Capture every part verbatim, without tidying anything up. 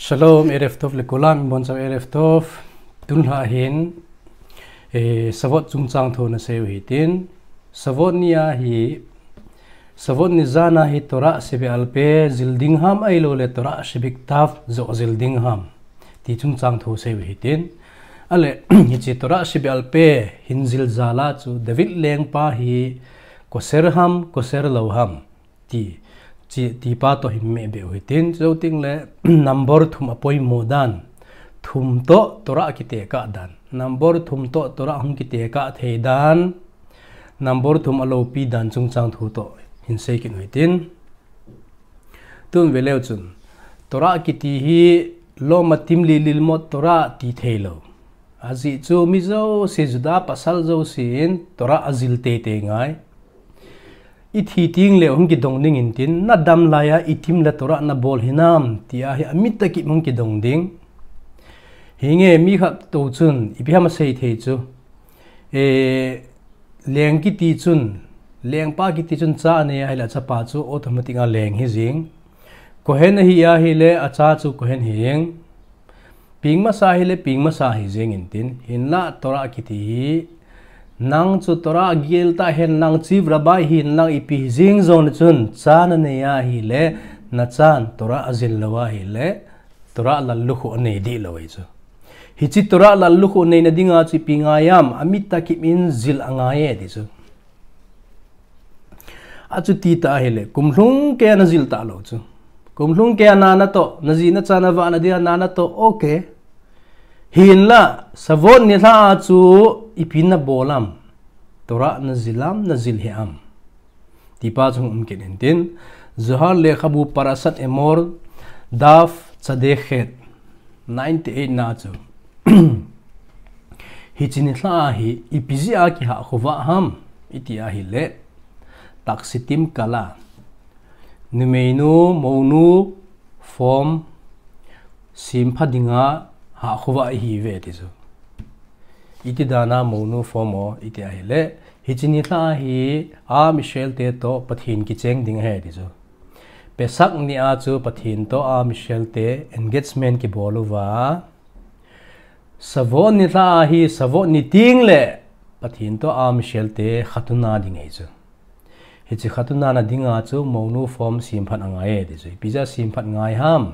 Shalom, Erev Tov le kulam, bonchau Erev Tov. Tunlha hin, eh, Shavuot chungchang thu nasei u hitin. Shavuot ni a hi, Shavuot ni jan a hi Torah shebe'al peh zil ding ham ahilou le Torah shebiktav joh zil ding ham. Ti chungchang thu sei u hitin. Ale, hiche Torah shebe'al peh hin zil jal a chu David lengpa hi kosher ham, kosher lou ham. Ti, ti, ti pa toh hin meh beh u hitin, chuteng le number thum a poimo dan, thum toh Torah kitekah dan, number thum toh Torah hung kitekah thei dan, number thum a loupi dan chungchang thu toh hin sei kit u hitin. Tun ve leu chun, Torah kiti hi lom atim li lilmod Torah ti thei lou. Ajeh chu mi jouse Juda pasal jousen Torah a zil teitei ngai. I thi teng le hung kidong ding intin, na dam lai a itim le Torah na bol hinam, tia hi amit a kip hung kidong ding. Hinge mi khat toh chun, ipi ham a sei thei chu. E, leng kiti chun, lengpa kiti chun cha a nei ahile a chapa chu automatic a leng hi jing. Kohen ahi ahile a cha chu Kohen hi jing. Peng masa hile, peng masa hi jing intin, hinlah Torah kiti hi. Nang chu Torah gel tah hen lang, chief rabbi hin lang ipi hi jing jong le chun, cha na nei ahile, na chan Torah a zil lou ahile, Torah lallukhuh a nei dih lou ahi chu. Hiche Torah lallukhuh neina dinga chu ipi ngai ham, amit a kip in zil a ngai e ti chu. Achuti tah ahile, kumlhung kei a na zil talou chu. Kumlhung kei a na natoh, na ji na cha na vah na dia na natoh, okay. Hinlah, Shavuot nilhah a chu ipi na bol ham. Torah na zil ham, na zil hih ham. Ti pa chu hung um kit intin, Zohar lekhabu Parashat Emor, daf tzadeh chet, ninety eight na chu. Hiche nilhah a hi ipi jeh a kihah khovah ham, iti ahile, Taksitim kala. Numeinu, mounu, form, sempha dinga hah khovah ihiuve ti chu. Iti dan a mounu form o, iti ahile, hiche nilhah a hi Am Israel te toh Pathen kicheng ding ahi ti chu. Pesach ni a chu Pathen toh Am Israel te engagement kibol uva. Shavuot nilhah a hi Shavuot ni teng le Pathen toh Am Israel te khatuna ding ahi chu. Hiche khatuna na dinga chu mounu form semphat angai e ti chu. Ipi jeh a semphat ngai ham.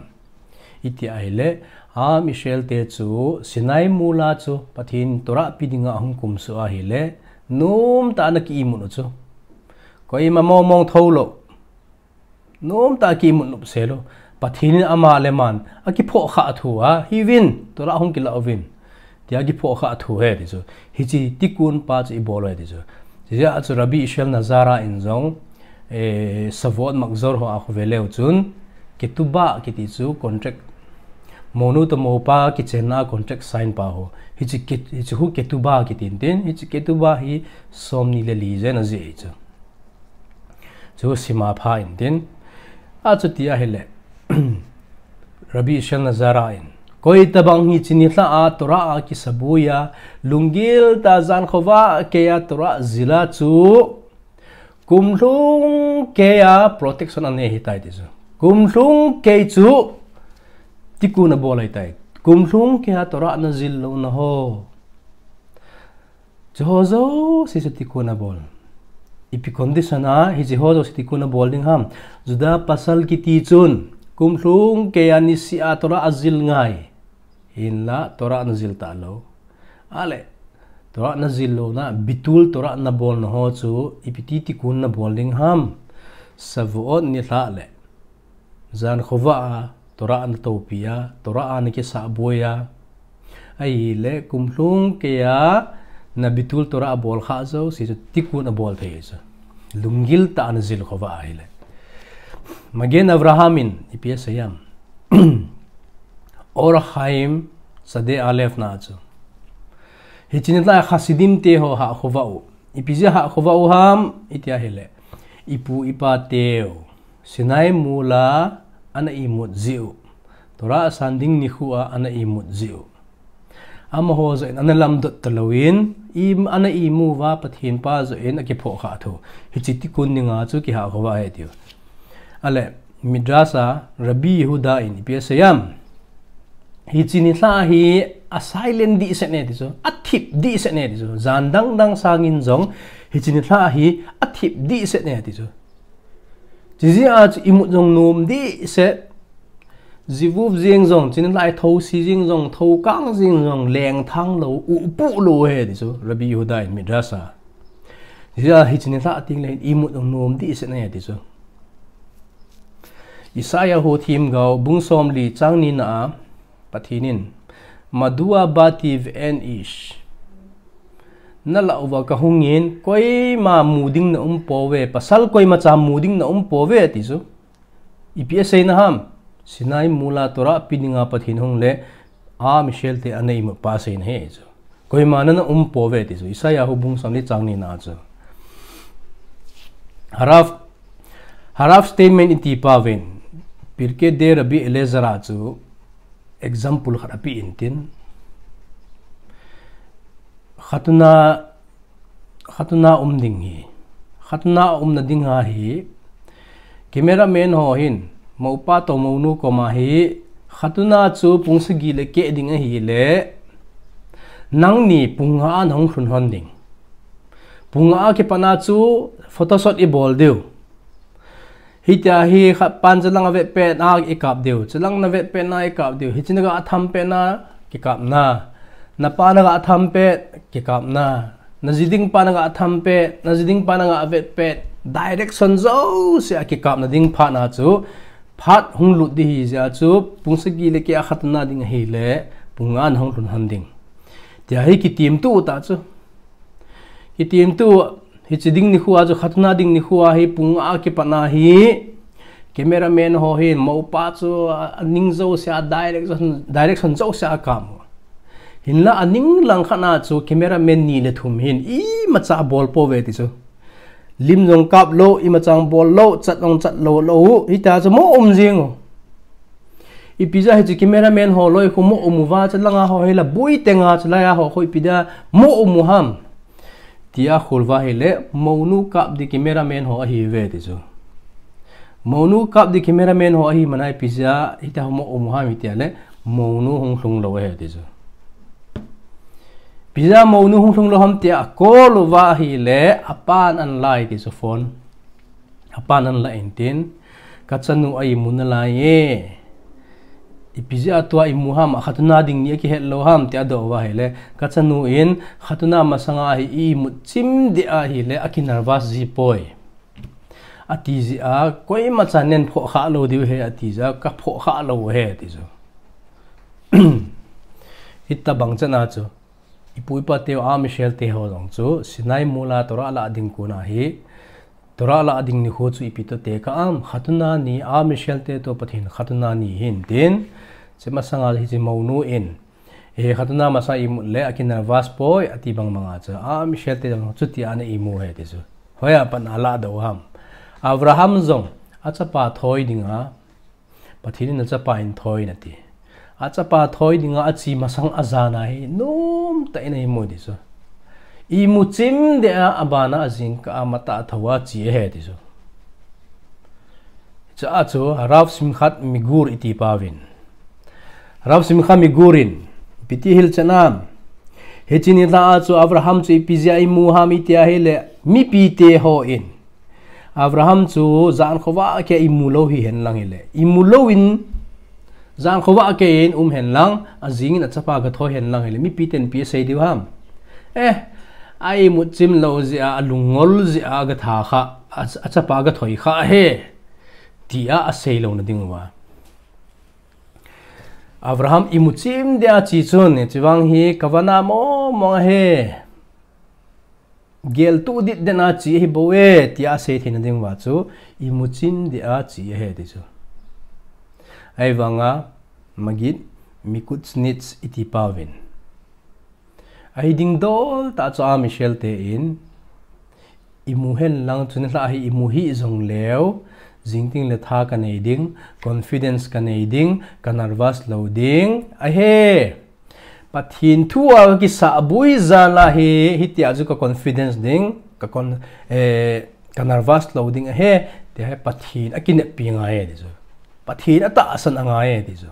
Iti ahile, Am Israel te chu Sinai mol a chu Pathen Torah pe dinga ahung kumsuh ahile, nomtah a ana ki-imut u chu. Koima mongmong thou lou. Nomtah a ki-imut nop sel u. Pathen in ama le aman akiphoh khah thu ahiuvin, Torah hung kilah uvin, tia kiphoh khah thu ahi ti chu. Hiche tikkun pa chu ibol u ahi ti chu. Hijeh a chu Rabbi Israel Nazara in jong, eh, Shavuot Machzor ho a khu ve leu chun, ketubah kiti chu contract. Mounu toh moupa kichenna contract sign pa ho. Hiche ke-, hiche khu ketubah kiti intin, hiche ketubah hi somni le li jen ajeh ahi chu. Chu sima pha intin. Achuti ahile, Rabbi Israel Nazara in, koitabang hiche nilhah a Torah a kisaboi a, lunggil tah a jan khovah kei a Torah zil a chu, kumlhung kei a protection anei ahitai ti chu. Kumlhung kei chu tikkun abol ahitai. Kumlhung kei a Torah na zil louna ho. Chuho jouse chu tikkun abol. Ipi condition a hiche ho jouse tikkun abol ding ham. Juda pasal kiti chun, kumlhung kei a niseh a Torah azil ngai. Hinlah Torah na zil talou. Ale, Torah na zil louna, bitul Torah na bolna ho chu, ipi ti tikkun na bol ding ham. Shavuot nilhah le. Jan khovah a, Torah na topi a, Torah a na kisaboi a. Ahile, kumlhung kei a, na bitul Torah abol khah jouse chu, tikkun abol thei chu. Lunggil tah a na zil khovah ahile. Magen Avraham in, ipi asei ham. Or Haim, tzadeh alef na chu. Hiche nilhah a Hasidim te ho hah khovah u. Ipi jeh a hah khovah u ham, iti ahile. Ipu ipa teu. Sinai mol a ana imut jeh u. Torah asan ding nikho a ana imut jeh u. Amaho joh in ana lamdot talouvin, i-, ana imu uva Pathen pa joh in akiphoh khah thu. Hiche tikkun dinga chu kihah khovah ahi tiu. Ale, Midrash a Rabbi Yehuda in ipi asei ham. Hiche nilhah hi a silent dehset e ti chu, a thip dehset e ti chu. Jan dang dang sangin jong hiche nilhah hi a thip dehset e ti chu. Chujeh a chu imut jong nom dehset. Jivuv jeng jong, hiche nilhah hi thousi jeng jong, thoukang jeng jong, lengthang lou, upuh lou ahi ti chu, Rabbi Yehuda in Midrash a. Chujeh a hiche nilhah teng le hin imut jong nom dehset e ti chu. Isaiah themgao bung somli chang nina a, Pathen in, Madua bati ve'en ish. Nalah uva kahungin, koima mu ding naum pouve, pasal koimacha mu ding naum pouve ti chu. Ipi aseina ham, Sinai mol a Torah pe dinga Pathen hung le, a Israelte ana imut pa aseina ahi chu. Koima naum pouve ti chu, Isaiah bung somli chang nina chu. Harav, Harav statement iti pa uvin, Pirkei Rabbi Eliezer a chu example khat ape in tin. Khatuna, khatuna um ding hi. Khatuna umna ding a hi. Cameraman ho hin, moupa toh mounu koma hi, khatuna chu pung sagi le keh ding ahile, nangni pung nga a nahung lhun lhon ding. Pung nga a kipatna chu photoshoot ibol diu. Hitia hi khat pan chulang avet pet a ikap diu, chulang navet pet a ikap diu, hiche naga tham pet a kikapna, napa naga tham pet kikapna, naji ding pa naga tham pet, naji ding pa naga vet pet, direction jouse a kikapna ding phat na chu, phat hung lut ding ahi jeh a chu, pung sagi le keh a khatuna ding ahile, pung nga a nahung lhun lhon ding. Tia hi kitimtuh u ta chu. Kitimtuh, hiche ding nikho a chu khatuna ding nikho a hi pung nga a kipatna hi, cameraman ho hin moupa chu aning jouse a direction, direction jouse a akap u. Hinla aning langkhat na chu cameraman ni le thum hin imacha abol pouve ti chu. Lim jong kap lou, imacha bol lou, chat jong chat lou lou u, hitia chu mo um jing u. Ipi jeh a hiche cameraman ho loi khu mo um uva, chulanga ho hi la bui tenga chulai a ho khu ipi dia mo um u ham. Tia khol uva ahile, mounu kap ding cameraman ho ahiuve ti chu. Mounu kap ding cameraman ho ahi mana ipi jeh a hitia mo um u ham itia le, mounu hung lhung lou ahi ti chu. Ipi jeh a mounu hung lhung lou ham tia akol uva ahile, apan ana la e ti chu phone. Apan ana la in tin, kachanu a imu nalai e. Ipi jeh a tua imu ham, akhatuna ding ni akihet lou ham, tia adoh uva ahile, kachanu in, khatuna masanga hi imut chim deh ahile, aki nervous ji poi. Ati jeh a, koimacha nen phoh kha lou diu ahi, ati jeh a, kaphoh kha lou ahi, ati jeh. Hitabang chan a chu. Ipu ipa teu a Israelte ho jong chu, Sinai mol a Torah lah ding kon a hi, Torah lah ding nikho chu ipi toh tekah am, khatuna ni a Israelte toh Pathen khatuna ni ahin tin, hiche masanga hiche mounu in, e, khatuna masa imut le aki nervous poi, ati bang banga chu, a Israelte jong chutia ana imu ahi ti chu. Hoiya pat na alah doh u ham. Abraham jong, achapa thoi dinga, Pathen in achapa hin thoi in ati. Achapa thoi dinga ache masang ajan a hi nomtah in ahin mu ti chu. Imu chim deh a abana ajingkah a matah a thou a che ahi ti chu. Chua chu Rav Simchat MiGur iti pa uvin. Rav Simchat MiGur in ipi ti ahil chan am. Hiche nilhah a chu Abraham chu ipi jeh a imu ham iti ahile mipite ho in. Abraham chu jan khovah keh a imu lou hihen lang hile. Imu lou in, jan khovah keh in um hen lang, ajing in achapa gathoi hen lang hile. Mipiten ipi asei diu ham. Eh, a imut chim lou jeh a, alungol jeh a gatha kha, a, achapa gathoi kha ahi. Tia asei louna ding uva. Abraham imu chim deh a che chun, hiche vang hi kavana mong mong ahi. Geltuh dit den a che ahi bou e, tia asei theina ding uva chu, imu chim deh a che ahi ti chu. Ahivanga, Maggid Mikutznitz iti pa uvin. Ahi ding dol tah chu a Israelte in, imu hen lang chu nilhah hi imu hih jong leu, jingteng le tha kanei ding, confidence kanei ding, ka nervous lou ding, ahi. Pathen thu a kakisah boi jal a hi, hitia chu ka confidence ding, ka con-, eh, ka nervous lou ding ahi, tia hi Pathen akineppi ngai e ti chu. Pathen atahsan angai e ti chu.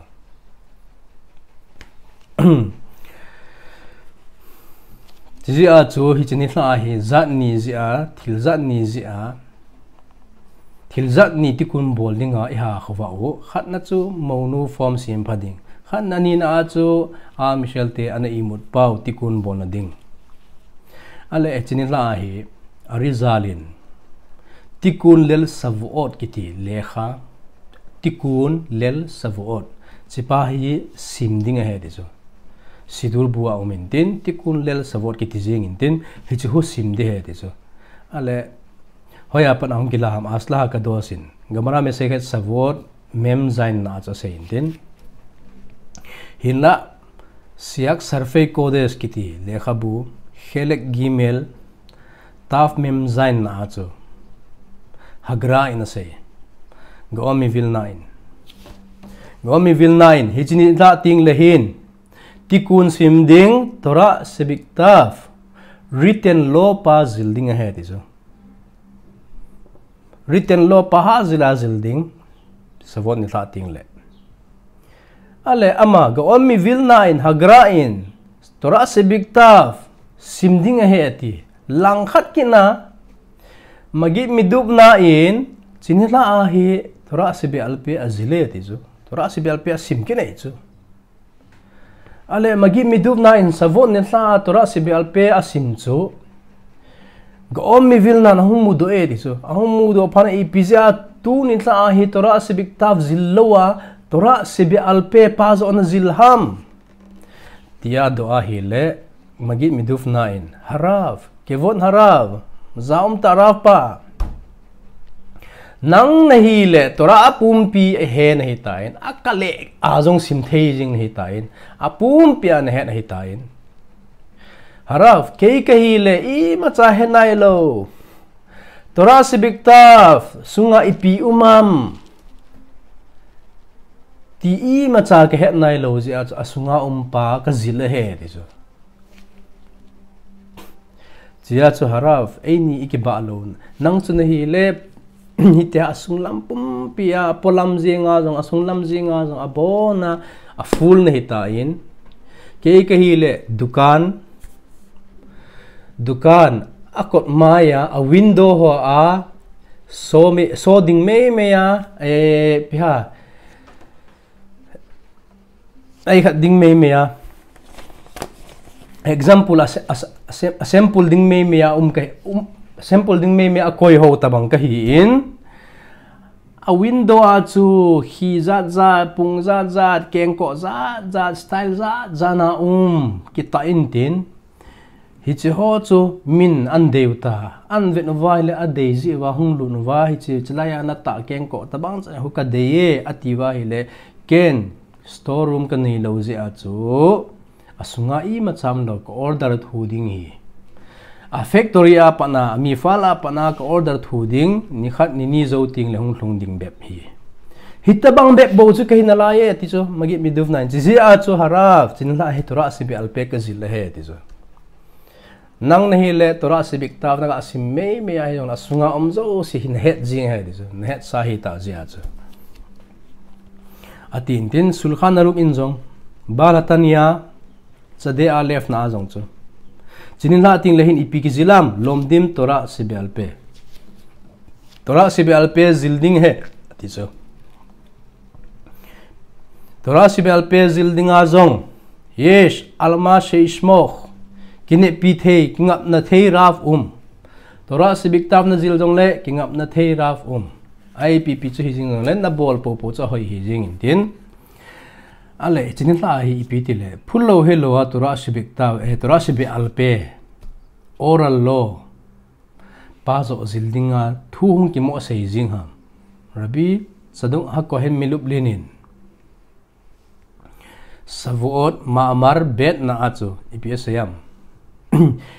Chijeh a chu hiche nilhah a hi jat ni jeh a, thil jat ni jeh a, thil jat ni tikun bol dinga iha khovah u. Khatna chu mounu form sem pha ding. Khatna nina a chu a Michelle te ana imut pau tikun bolna ding. Ale hiche nilhah a hi a result in Tikkun Leil Shavuot kiti lekha, Tikkun Leil Shavuot, hichepa hi sim ding ahi ti chu. Siddur bu a um intin, Tikkun Leil Shavuot kiti jing intin, hiche hu sim ding ahi ti chu. Ale, hoiya pat ahung kilah ham, Ash Lahakadosh in, Gemara Masechet Shavuot, Mem Zayin na a chu asei intin. Hinla, Siyakh Sarfei Kodesh kiti lekhabu, Chelek Gimel, Tav Mem Zayin na a chu HaGra in asei. Gaon Mivilna in. Gaon Mivilna in, hiche nilhah teng le hin, Tikkun sim ding, Torah Shebiktav, written law pa jil ding ahi ti chu. Written law pa ha jila jil ding, Shavuot nilhah teng le. Ale ama, Gaon Mivilna in, HaGra in, Torah Shebiktav, sim ding ahi ati. Langkhat kit na, Maggid Meduvna in, hiche nilhah a hi, Torah Shebe'al Peh ajil e ti chu. Torah Shebe'al Peh asim kit e ti chu. Ale, Maggid Meduvna in Shavuot nilhah a Torah Shebe'al Peh asim chu. Gaon Mivilna in ahung mudoh e ti chu. Ahung mudoh phat in ipi jeh a tuni nilhah a hi Torah Shebiktav jil lou a, Torah Shebe'al Peh pa joh ana jil ham. Tia adoh ahile, Maggid Meduvna in, Harav, Kevod Harav, ja um tah Rav pa. Nang nahi le, Torah apumpi ahe nahi tan, akah le a jong sim thei jing nahi tan, apumpi a nahet nahi tan. Harav, kei kahi le, imacha he nailou. Torah Shebiktav sunga ipi um am ti imacha kahet nailou jeh a chu asunga um pa kajil ahi ti chu. Chujeh a chu Harav, eini ikibah lou. Nang chu nahi le, hitia asung lam pumpi a, apolam jing a jong, asung lam jing a jong, abon a, afull nahi tan. Kei kahi le, dukan, dukan, akot mai a, awindow ho a, so me, so ding mei mei a, eh, ipi ham. Ai khat ding mei mei a. Example a, a, a, a sample ding mei mei a um ka, um, sample ding mei mei a koi ho tabang kahi in. Awindow a chu khi jat jat, pung jat jat, kengkoh jat jat, style jat jat na um, kitah intin. Hiche ho chu min ahin dei u ta, ahin vet uva ahile adei jeh uva hung lut uva, hiche chulai a natah kengkoh tabang cha hu kadei e, ati uva ahile, ken store room kanei lou jeh a chu, asunga imacha umlou ka order thu ding ahi. A factory a pat na, a mifal a pat na ka order thu ding, nikhat nini jou teng le hung lhung ding bep ahi. Hitabang bep bou chu kahi nalai e, ti chu, Maggid Meduvna in. Chujeh a chu Harav, hiche nilhah hi Torah Shebe'al Peh kajil ahi, ti chu. Nang nahi le Torah Shebiktav naga sim mei mei ahi jong le asunga um jouse hi nahet jing ahi ti chu, nahet sa hita jeh a chu. Atin tin Shulchan Aruch in jong, Baal HaTanya, Chade Aleph na a jong chu. Hiche nilhah teng le hin ipi kijil am, Lomdim Torah Shebe'al Peh. Torah Shebe'al Peh jil ding ahi, ati chu. Torah Shebe'al Peh jil dinga jong, Yesh al ma she'ismokh, kineppi thei, kingapna thei Rav um. Torah Shebiktav najil jong le, kingapna thei Rav um. Ipi ipi chu hijing jong le, nabol popo chu ahoi hijing intin. Ale, hiche nilhah hi ipi ti le, phulou helou a Torah Shebiktav, eh, Torah Shebe'al Peh, oral law pa joh jil dinga thu hung kimo sei jing ham. Rabbi Tzadok HaKohen MiLublin in Shavuot Ma'amar Bet na a chu ipi asei am.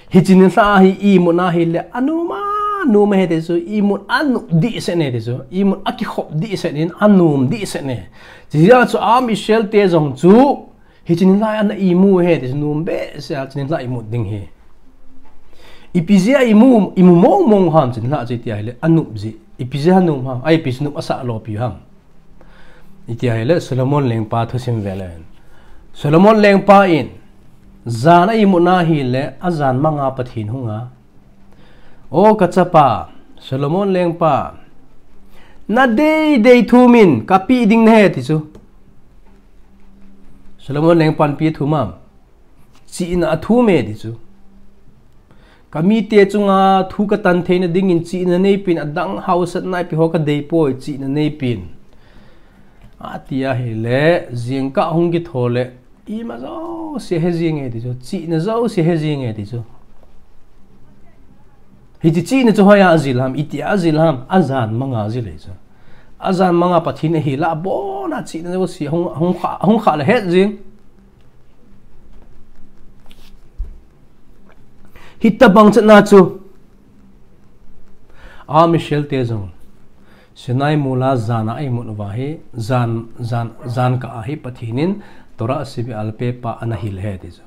Hiche nilhah hi imut na hi le anom a, nom ahi ti chu, imut anop dehset e ti chu, imut akikhop dehset in anom dehset e. Chujeh a chu Am Israel te jong chu, Hiche nilhah a ana imu ahi, ti chu nom behseh a, hiche nilhah imut ding ahi. Ipi jeh a imu, imu mong mong ham, hiche nilhah chu iti ahile, anop jeh. Ipi jeh a nom ham, a ipi jeh a nop asah lopi ham. Iti ahile, Solomon lengpa thusim vele. Solomon lengpa in jan a imut na ahile, ajan manga Pathen hunga, O kachapa, Solomon lengpa, nadei dei thum in kapeh ding nahi ti chu. Solomon lengpan ipi athum am? Chihna athum e ti chu. Kamite chunga thu katan theina dingin chihna neipen, adang hausatna ipi ho kadei poi, chihna neipen, ati ahile, jingkah hung kitho le, ima jouse ahe jing e ti chu, chihna jouse ahe jing e ti chu. Hiche chihna chu hoiya ajil ham, itia ajil ham, ajan manga ajil e chu. Ajan manga Pathen ahi la, abona chihna jouse hung, hung kha, hung kha le het jing. Hitobang chetna chu, Am Israel te jong Sinai mol a jan a imut uva hi, jan, jan, jan kah a hi Pathen in Torah Shebe'al Peh pa ana hil ahi ti chu.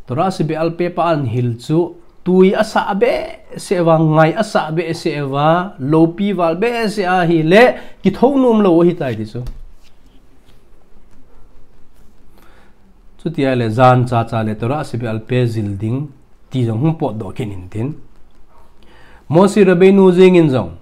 Torah Shebe'al Peh pa ana hil chu, tui asah behseh uva, ngai asah behseh uva, loupi val behseh ahile, kithou nom lou ahitai ti chu. Chuti ahile, jan chacha le Torah Shebe'al Peh jil ding ti jong hung potdoh kit intin, Moshe Rabbeinu jeng in jong,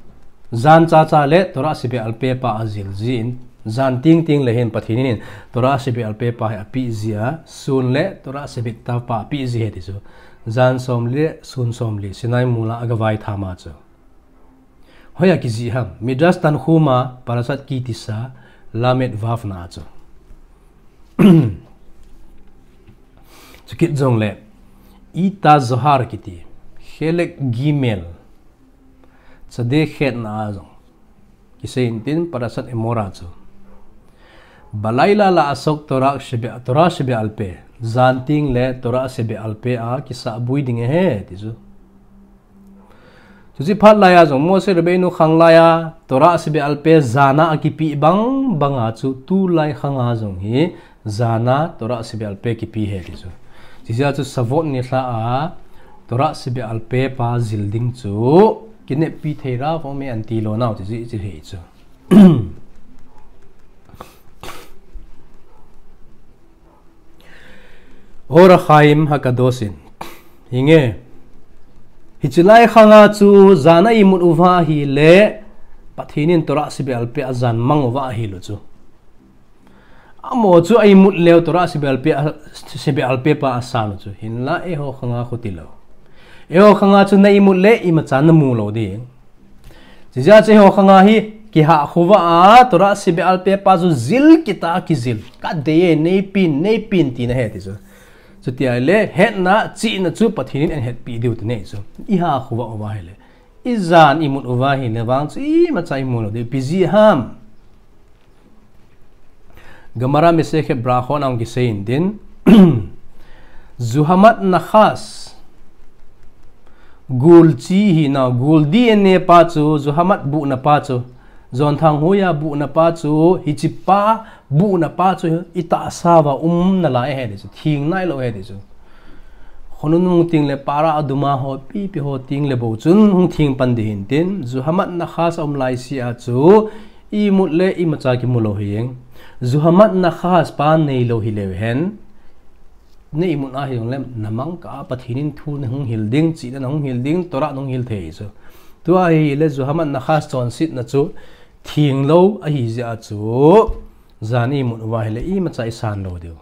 jan chacha le Torah Shebe'al Peh pa ajil jin, jan tengteng le hin Pathen in Torah Shebe'al Peh pa hi apeh jia, sun le Torah Shebektav pa apeh ji ahi ti chu. Jan somli le sun somli, Sinai mol a agavai tham a chu. Hoiya kijih ham? Midrash Tanhuma, Parashat Ki Tisa, Lamed Vav na chu. Chukit jongle, Ita Zohar kiti, Chelek Gimel, Tzadeh Chet na a jong kisei intin, Parashat Emor a chu, Balayla la'asok Torah Shebe, Torah Shebe'al Peh, jan tengle Torah Shebe'al Peh a kisahboi ding ahi ti chu. Chuche phat laiya jong Moshe Rabbeinu khang laiya Torah Shebe'al Peh jan a akipeh bang banga chu tulai khanga jong hi jan a Torah Shebe'al Peh kipeh ahi ti chu. Chujeh a chu Shavuot nilhah a Torah Shebe'al Peh pa jil ding chu kineppi thei rau vang me anti lou nau ti jeh chu ahi chu. Or HaChaim HaKadosh in, hinge, hiche lai khanga chu jan a imut uva ahile, Pathen in Torah Shebe'al Peh a jan mang uva ahil u chu. Amaho chu a imut leu Torah Shebe'al Peh, Shebe'al Peh pa asan u chu. Hinla eiho khanga khu tilou. Eiho khanga chu na imut le imacha namu lou ding. Chujeh a chu eiho khanga hi kihahkhovah a Torah Shebe'al Peh pa chu jil kit a kijil. Kadei e, neipen, neipen tina ahi ti chu. Chuti ahile, hetna, chihna chu Pathen in eihetpi diu ti ahi chu. Ihahkhovah uva ahile, ijan imut uva ahile vang chu imacha imu lou ding, ipi jeh ham? Gemara Masechet Berachot a hung kisei intin, Zuhamat Nachas, gul chi hina, gul D N A pa chu, Zuhamat buhna pa chu, jonthang hoiya buhna pa chu, hiche pa buhna pa chu itahsa uva um nalai ahi ti chu, theng nailou ahi ti chu. Khonung nung tengle para aduma ho, pipi ho tengle bou chun hung theng pan ding ahi intin, Zuhamat Nachas a um laisea chu, imut le imacha kimu lou ahi. Zuhamat Nachas pa neilou hileu hen, na imut ahi jongle, namang kah a Pathen in thu nahung hil ding, chihna nahung hil ding, Torah nahung hil thei chu. Tua ahile Zuhamat Nachas chonsetna chu theng lou ahi jeh a chu, jan imut uva ahile imacha isan lou diu.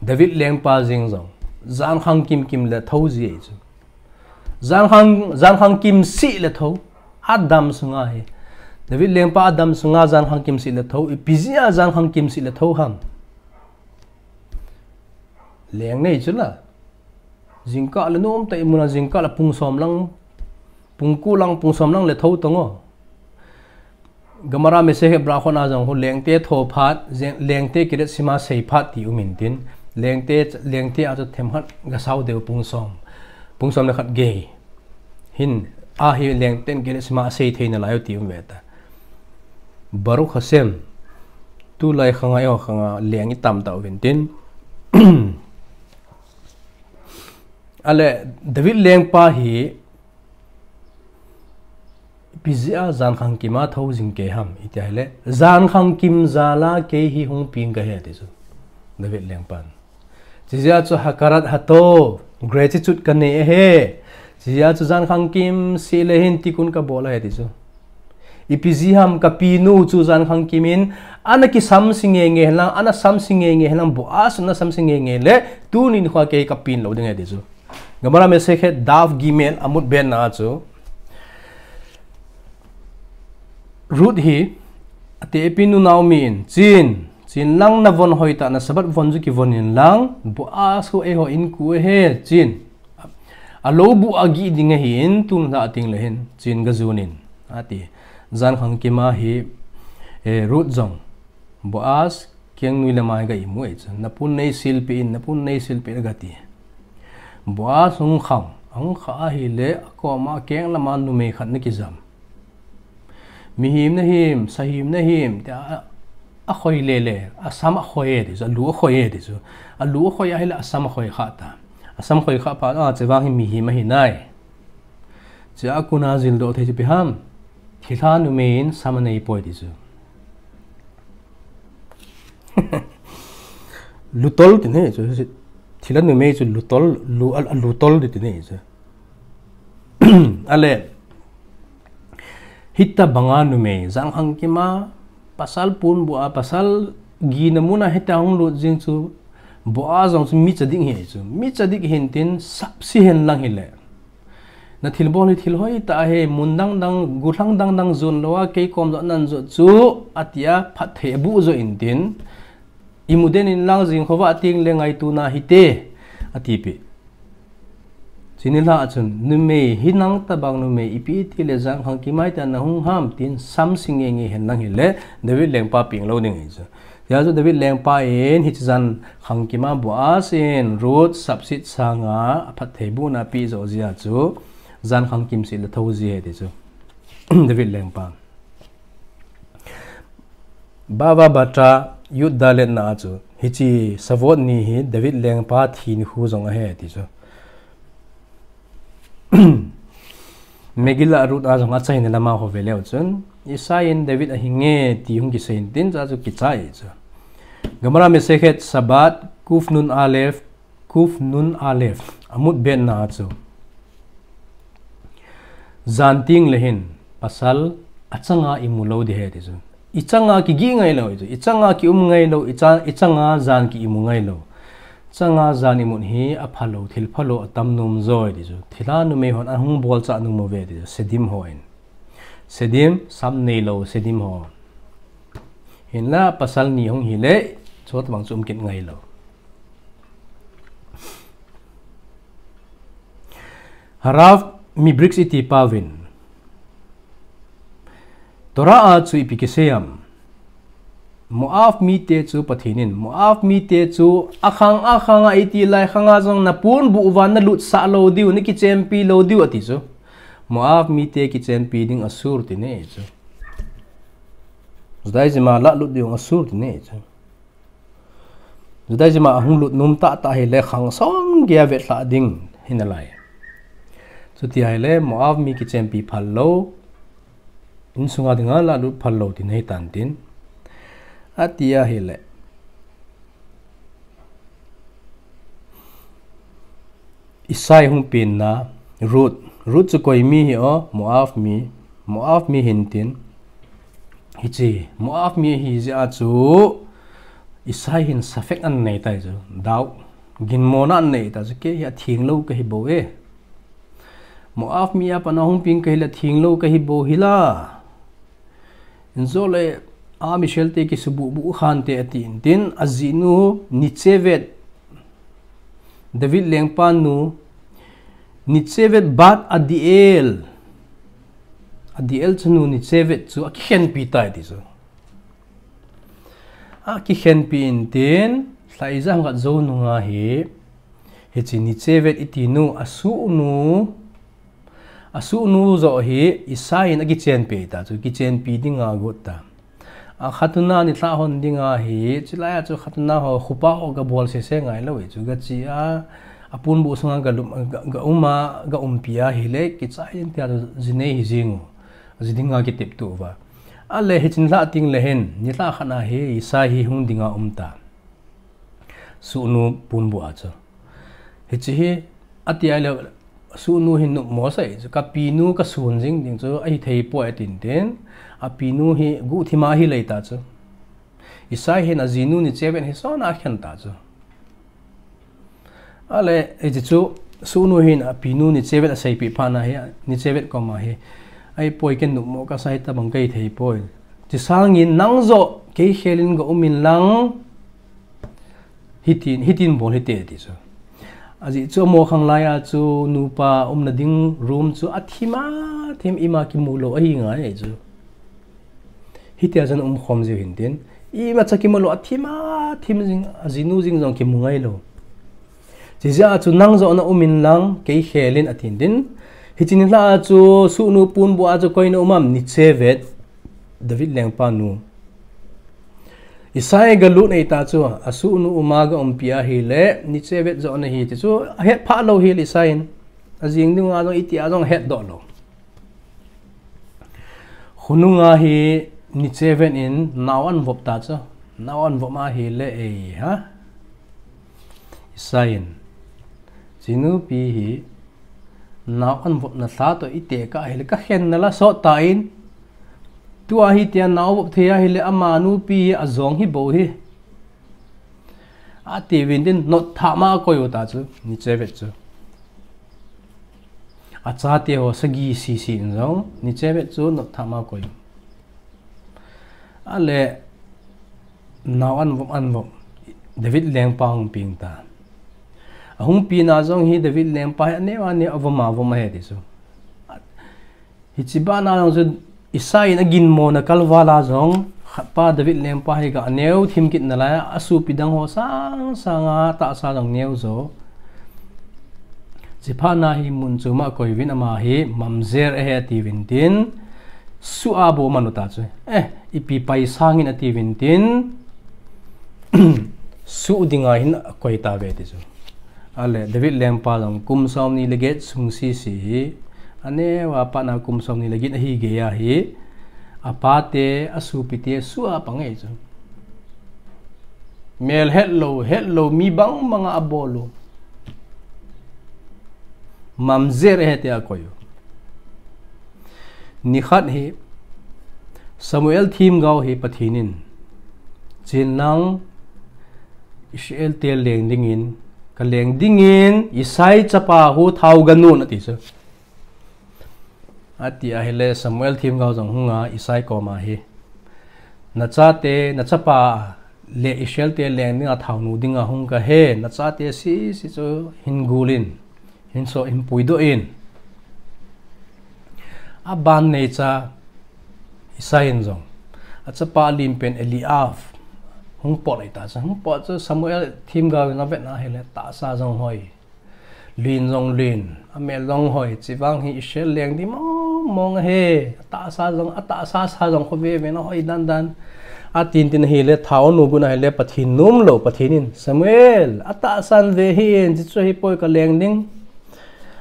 David lengpa jeng jong, jankhang kimkim le thou ji ahi chu. Jankhang, jankhang kimsih le thou, adam sunga hi. David lengpa adam sunga jankhang kimsih le thou, ipi jeh a jankhang kimsih le thou ham? Leng nei chu la. Jingkah le nomtah imut a jingkah le pung som lang, pung ko lang, pung som lang le thou tong o. Gemara Masechet Berachot a jong khu lengte tho phat, lengte Kriyat Shema sei phat ti um intin, lengte, lengte a chu themkhat gasao deu pung som, pung som le khat gei. Hin, ahi lengten Kriyat Shema asei thei nalai u ti um ve ta. Baruch Hashem, tulai khanga eiho khanga leng itam tah uvin tin. Ale, David lengpa hi, Ipi jeh a jankhang kima thou jing kei ham, iti ahile, jankhang kim jal a kei hi hung peng kahi ati chu. David lengpan. Chijeh a chu hakarat hato, gratitude kanei ahi. Chijeh a chu jankhang kim seh le hin tikun kabol ahi ati chu. Ipi jeh ham kapinu chu jankhang kim in, ana kisam sing nge nge lang, ana sam sing nge nge lang, Boaz ana sam sing nge nge le, tunin kho kei kapen lou ding ahi ati chu. Gemara Masekhet Daf Gimel amud betna a chu. Ruth hi, atepinu Naomi in, chin, chin lang navon hoitah na Sabbath von chu kivon in lang, Boaz khu eiho inko ahi, chin. Alou bu agih ding ahin, tun lha ating le hin, chin gajon in, ati. Jankhang kima hi, eh, Ruth jong, Boaz, keng nui lama hi ga imu e chu. Napun neisilpeh in, napun neisilpeh in gati. Boaz hung khang, hung kha ahile, akoma keng lama numei khat ana kijam. Mihem nahim, sahim nahim, tia, akhoi le le, asam akhoi e ti chu, alu akhoi e ti chu. Alu akhoi ahile, asam akhoi kha ta. Asam khoi kha phat a, chevang hi mihem ahi nai. Chea kona jildoh thei chu ipi ham. Thilha numei in sam anei poi ti chu. Lutol ti nei chu. Thilha numei chu lutol, lu, a, lutol ti nei chu. Ale. Hitabanga numei, jankhang kima, pasal pun bu a, pasal gina muna hita hung lut jing chu, Boaz jong chu mi tsadik hi chu. Mi tsadik hin tin, sapsi hen lang hile. Na thilbol hi thil hoitah ahi, mun dang dang, gollhang dang dang jon lou a, kei kom joh nan joh chu, atia phatthei abu joh in tin, imu den in lang jing khovah ting le ngaito na hite, ati pi. Chuni lha a chun, numei, hi nang tabang numei, ipi ti le jankhang kima tia nahung ham, tin sam sing nge nge hen lang hile, David lengpa peng lou ding ahi chu. Tia chu David lengpa in, hiche jankhang kima Boaz in, Ruth sapsit sanga, aphatthei bu na pi joh jia chu, jankhang kim seh le thou ji ahi ti chu. David lengpa. Bava Batra Yud Dalet na a chu, hiche Shavuot ni hi David lengpa thi nikho jong ahi ti chu. Megillah Ruth a jong achaina lama hou ve leu chun, Isai in David ahi nge ti hung kisei in tin cha chu kichai chu. Gemara Masekhet Shabbat, Kuf Nun Aleph, Kuf Nun Aleph, amud betna a chu. Jan ting le hin, pasal achanga imu lou ding ahi ti chu. Ichanga kigih ngai lou chu. Ichanga kium ngai lou, icha, ichanga jan ki imu ngai lou. Changa jan imut hi aphalou, thil phalou atam nom joi ti chu. Thilha numei hon ahung bolcha nom uve ti chu. Shedim hon. Shedim, sam neilou, Shedim ho. Hinla pasal ni hung hile, chutabang chu um kit ngai lou. Harav Mibriks iti pauvin. Torah a chu ipi kisei am. Moab mite chu Pathen in. Moab mite chu akhang akhang a iti lai khang a jong naponbuh uva nalutsah lou diu, nakichenpi lou diu ati chu. Moab mite kichenpi ding asur ti nei chu. Judaism a lahlut ding asur ti nei chu. Judaism a ahung lut nom tahtah hile khang song gei a vetlhah ding hi nalai. Chuti ahile Moab mi kichenpi phal lou, insunga dinga lahlut phal lou ti nahi tan tin. Ati ahile. Isai hung penna, Ruth. Ruth chu koi mi hi o, Moab mi. Moab mi hin tin. Hiche, Moab mi hi jeh a chu, Isai hin safek anei tai chu. Doubt, ginmona anei tai chu, kei hi atheng lou kahi bou e. Moab mi a pat a hung peng kahi le atheng lou kahi bou hi la. Injo le a Michel te kisubuh buh khan te ati in tin ajinu Nitzevet David lengpa nu Nitzevet bat Adiel. Adiel chanu Nitzevet chu akikhenpi tai ti chu. Akikhenpi in tin lhaija hung khat jou nunga hi hiche Nitzevet iti nu asuh nu Asuh nu joh hi Isai in akichenpi ta chu, kichenpi dinga got ta. A khatuna nilhah hon dinga hi, chulai a chu khatuna ho, khupa ho gabol sese ngai lou hi chu, gachi a, aponbuh sunga galum, ga, gaum a, gaumpi a hile, kichai in tia chu jinei hi jing u. Jidinga kitepto uva. Ale hichin lhah teng le hin, nilhah khat na hi, Isai hi hung dinga um ta. Suhnu ponbuh a chu. Hichi hi, ati a le, suhnu hi nopmo sa e chu, ka pinu ka sun jing ding chu, ahi thei poi atin tin, a pinu hi guhthima hi lei ta chu. Isai hin a jinu Nichevet hi sona akhen ta chu. Ale, hichi chu, suhnu hin a pinu Nichevet aseipeh phat na hi, Nichevet koma hi. Ahi poi ken nopmo kasa hi tabang kahi thei poi. Chisangin nang joh kei khelin ga um in lang, hitin, hitin bol hite ti chu. Ajeh chu amo khang lai a chu nupa umna ding room chu athima thim ima kimu lou ahi ngai chu. Hitia chun umkhom jiu hin tin. Imacha kimu lou athima thim jing, ajinu jing jong kimu ngai lou. Chijeh a chu nang joh na um in lang kei khelin atin tin. Hichi nilhah a chu suhnu ponbuh a chu koi na um am Nichevet. David lengpa nu. Isai ga lut nei ta chu, a suhnu uma ga umpi ahile, Nichevet joh na hi ti chu, ahet phah lou hi Isai in. Ajing ding a jong iti a jong ahet doh lou. Khonung a hi Nichevet in nao anvop ta chu, nao anvop ahile ei ha. Isai in. Jinu pi hi, nao anvopna lha toh itekah ahile, ka khenna la sot ta in. Tua hitia nao vop thei ahile, ama nupi hi ajong hi bou hi. Ati vin tin notthah ma akoi u ta chu, Nichevet chu. Achate ho sagi sisi in jong, Nichevet chu notthah ma akoi u. Ale, nao anvop, anvop. David lengpa hung peng ta. Ahung pena jong hi David lengpa hi aneo, aneo, avom, avom ahi ti chu. Hichi bana jong chu Isai in aginmo na kalval a jong, khatpa David lengpa hi ga aneo thim kit nalai, asopi dang ho sang, sang a tahsa jong neo jo. Chiphat na hi mun chu ma akoi vin ama hi, mamzer ahi ati vin tin, suh a bou aman u ta chu. Eh, ipi pai sangin ati vin tin, suh dinga hin akoi ta ve ti chu. Ale, David lengpa jong kum somni le get sung sisi hi, aneo a pat na kum somni le get ahi gei a hi, apate, asopite, suh a pang e chu. Mel het lou, het lou, mi bang bang a abol u. Mamzer ahi tia akoi u. Nikhat hi, Samuel themgao hi Pathen in. Chin lang, Israel te leng dingin, ka leng dingin, Isai chapa hu thao ga nun ati chu. Ati ahile Samuel themgao jong hung a Isai koma hi. Nachate, nachapa le Israel te leng dinga thao nu dinga hung kahi, nachate sisi chu hin gul in, hin so, hin puidoh in. Aban neicha Isai in jong. Achapa alim pen Eliab. Hung pot lei ta chu, hung pot chu Samuel themgao in avet na ahile tahsa jong hoi. Lin jong lin, amel jong hoi, chivang hi Israel leng ding mong mong ahi, atahsa jong, atahsa sa jong kho ve ve na hoi dan dan. Atin tin ahile, thao nu gun ahile, Pathen nom lou, Pathen in, Samuel, atahsan ve hih in, chichu ahipoi ka leng ding.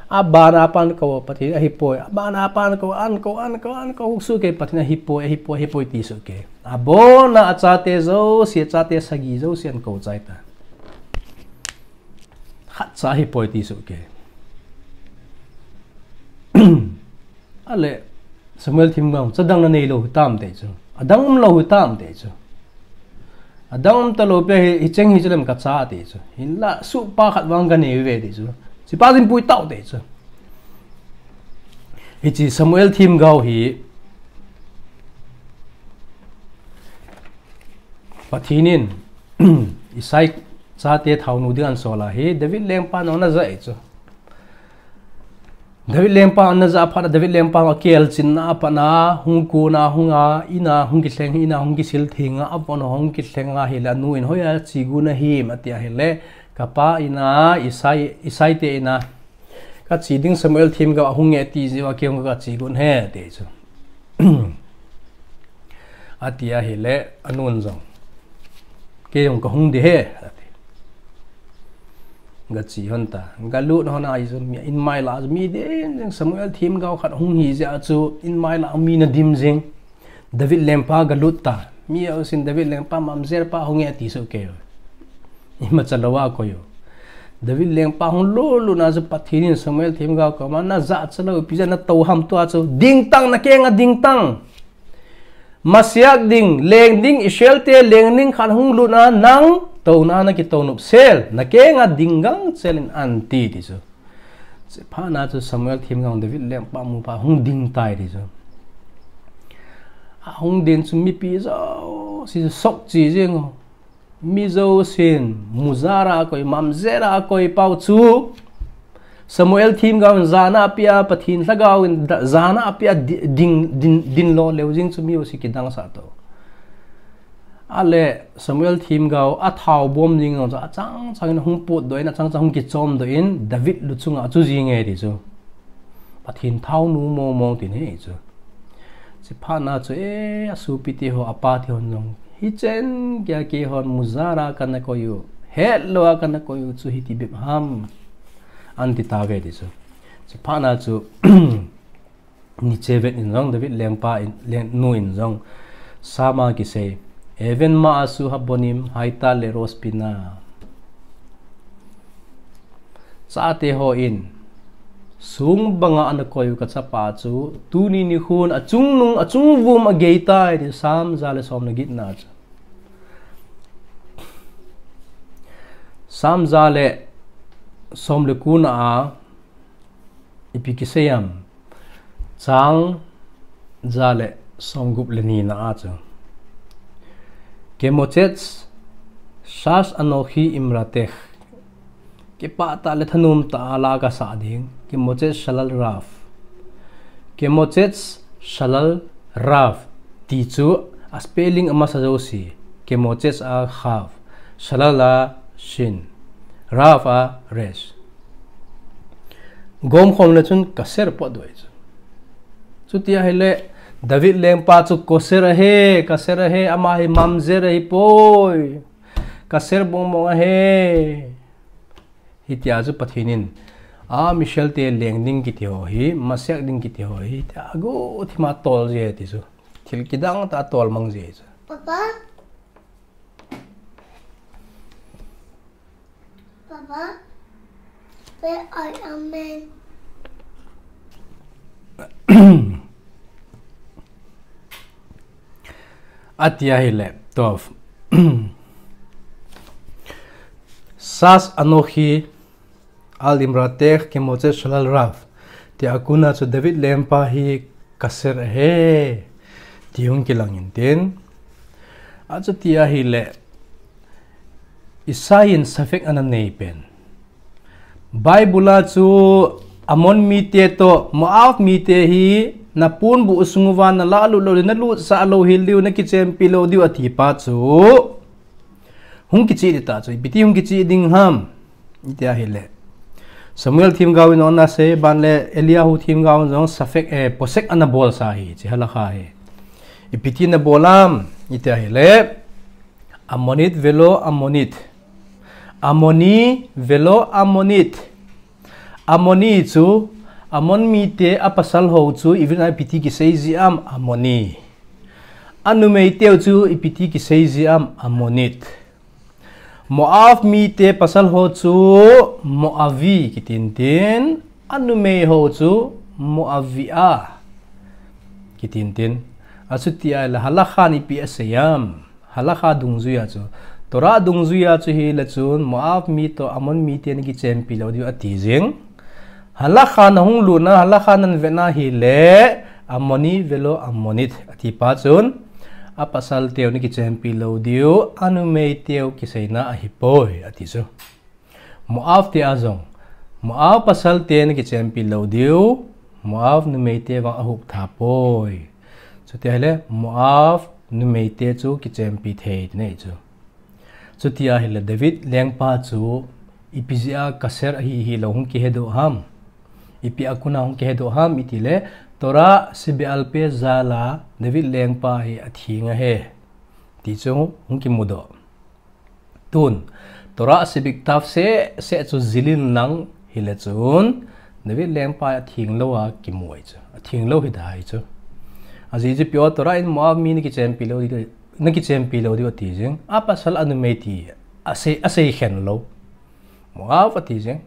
Aban a pan kou, Pathen ahipoi, aban a pan kou, an kou, an kou, an kou, suh kei, Pathen ahipoi, ahipoi, ahipoi ti suh kei. Abon a achate jouse, achate sagi jouse an kou chai ta. Khatcha ahipoi ti suh kei. Ale, Samuel themgao, cha dang nanei lou hitam ti chu. Adang um lou hitam ti chu. Adang um talou pi hi, hicheng hi chu lem kacha ti chu. Hinla, suhpa khat vang kanei ve ti chu. Chipa jin pui tao ti chu. Hichi Samuel themgao hi, Pathen in, Isai chate thao nu ding ahin sol ahi, David lengpa in ana ja e chu. David lengpa ana ja phat a, David lengpa akel chin na pat na, hung kon a, hung a, in a, hung kilheng, in a, hung kisil theng a, avon hung kilheng ahile, anu in hoiya che gon nahim, ati ahile, kapa in a, Isai, Isai te in a, kache ding Samuel themgao ahung e ti jeh uva kei jong kache gon e, ati chu. Ati ahile, anun jong. Kei jong kahung ding ahi, ati. Gachi hon ta. Galut hon a isu mi in mai la mi ding ding Samuel themgao khat hung hi jia chu in mai la mi na dim jing. David lengpa galut ta. Mi ausin David lengpa mamjer pa hung e ti su ke. Ima chalou a koyu. David lengpa hung lulu na chu Pathen in Samuel themgao koma na ja chalou pi ja na tou ham tua chu ding tang na kenga ding tang. Masiak ding, leng ding, Israel te leng ding khat hung lut na nang, tou na na ki tou nup sel, na kenga ding gang sel in an ti ti chu. Chipha na chu Samuel themgao David lengpa mu pa hung ding tai ti chu. A hung ding chu mi pi jo, si sok chi jing o. Mi jousen, mujara koi, mamjera koi pau chu. Samuel themgao in jana pia, Pathen lhagao in jana pia ding, ding, ding lo leu jing chu mi usi kidang sa to. Ale Samuel themgao a thao bom jing jong chu a chang chang in hung put do in a chang chang hung kichom do in David lu chunga chu jing e ti chu. Pathen thao nu mo mo tin he chu. Chipha na chu e a supi ti ho a pa ti hon jong. Hi chen kia ki hon mujara kana koyu. Het lo a kana koyu chu hi ti bip ham. An ti ta ve ti chu. Chipha na chu ni che vet in jong David lengpa in leng nu in jong. Sama ki sei. Even ma asu habonim haita le rospina. Chate ho in, sung banga ana koi u ka chapa chu, tuni nikhun achung nung, achung vum a gei tai ti Sam ja le som le get na chu. Sam ja le som le ko na a, ipi kisei am. Chang ja le som gup le ni na a chu. Kemochech shas anochi imratech. Kipah tah le thanom tah a la ka sa ding. Kemochech shalal rav. Kemochech shalal rav. Ti chu a spelling a masa jo si. Kemochech a chav. Shalal a shin. Rav a resh. Gom khom le chun kaser pot doi chu. Chuti ahile David lengpa chu koser ahi, kaser ahi, ama hi mamzer ahi poi. Kaser bong bong ahi. Hitia chu Pathen in, a Michel te leng ding kiti ho hi, masiak ding kiti ho hi, tia agu thima tol je ti chu. Thil kidang ta tol mang je chu. Papa? Papa, where I am man? Ati ahile, tov. Sas anochi al imratech kemochech shalal rav. Ti akuna chu David lengpa hi kaser ahi. Ti hung kilang in tin. Achuti ahile. Isai in safek ana nei pen. Bible a chu Amon mite to Moab mite hi na pon bu sung uva na la lut lou le na lut sa lou hel diu na kichenpi lou diu ati pa chu. Hung kichi di ta chu, ipi ti hung kichi ding ham. Iti ahile. Samuel themgao in ona sei, ban le Eliahu themgao in jong safek, eh, posek ana bol sa hi, chi halakha hi. Ipi ti na bol am, iti ahile. Amonit velo Amonit. Amoni velo Amonit. Amoni chu, Amon mite a pasal ho chu, ipi ti kisei ji am Amoni. A numei teu chu, ipi ti kisei ji am Amonit. Moab mite pasal ho chu, Moavi kitin tin, a numei ho chu, Moavi a kitin tin. Achuti ahile halakha in ipi asei am. Halakha dungjui a chu. Torah dungjui a chu hile chun Moab mi to Amon mite na kichenpi lou diu ati jing. Halakha na hung lut na, halakha nan vet na hile Amoni velo Amonit ati pa chun. A pasal teu na kichenpi lou diu, a numei teu kiseina ahi poi ati chu. Moab te a jong. Moab pasal te na kichenpi lou diu. Moab numei te vang ahup tha poi. Chuti ahile Moab numei te chu kichenpi thei ti nei chu. Chuti ahile David lengpa chu ipi jeh a kaser ahi hilou hung kihedoh ham. Ipi akuna hung kihedoh ham itile Torah sebe'al pe jal a David lengpa hi atheng ahi. Ti chu hung kimudoh. Tun, Torah Sebiktav seh seh chu jilin lang hile chun David lengpa athenglou a kimu ahi chu. Athenglou hita ahi chu. Ajeh chu ipi o, Torah in Moab mi nakichenpi lou diu, nakichenpi lou diu ati jing. Apasal anumei ti asei, asei khen lou. Moab ati jing.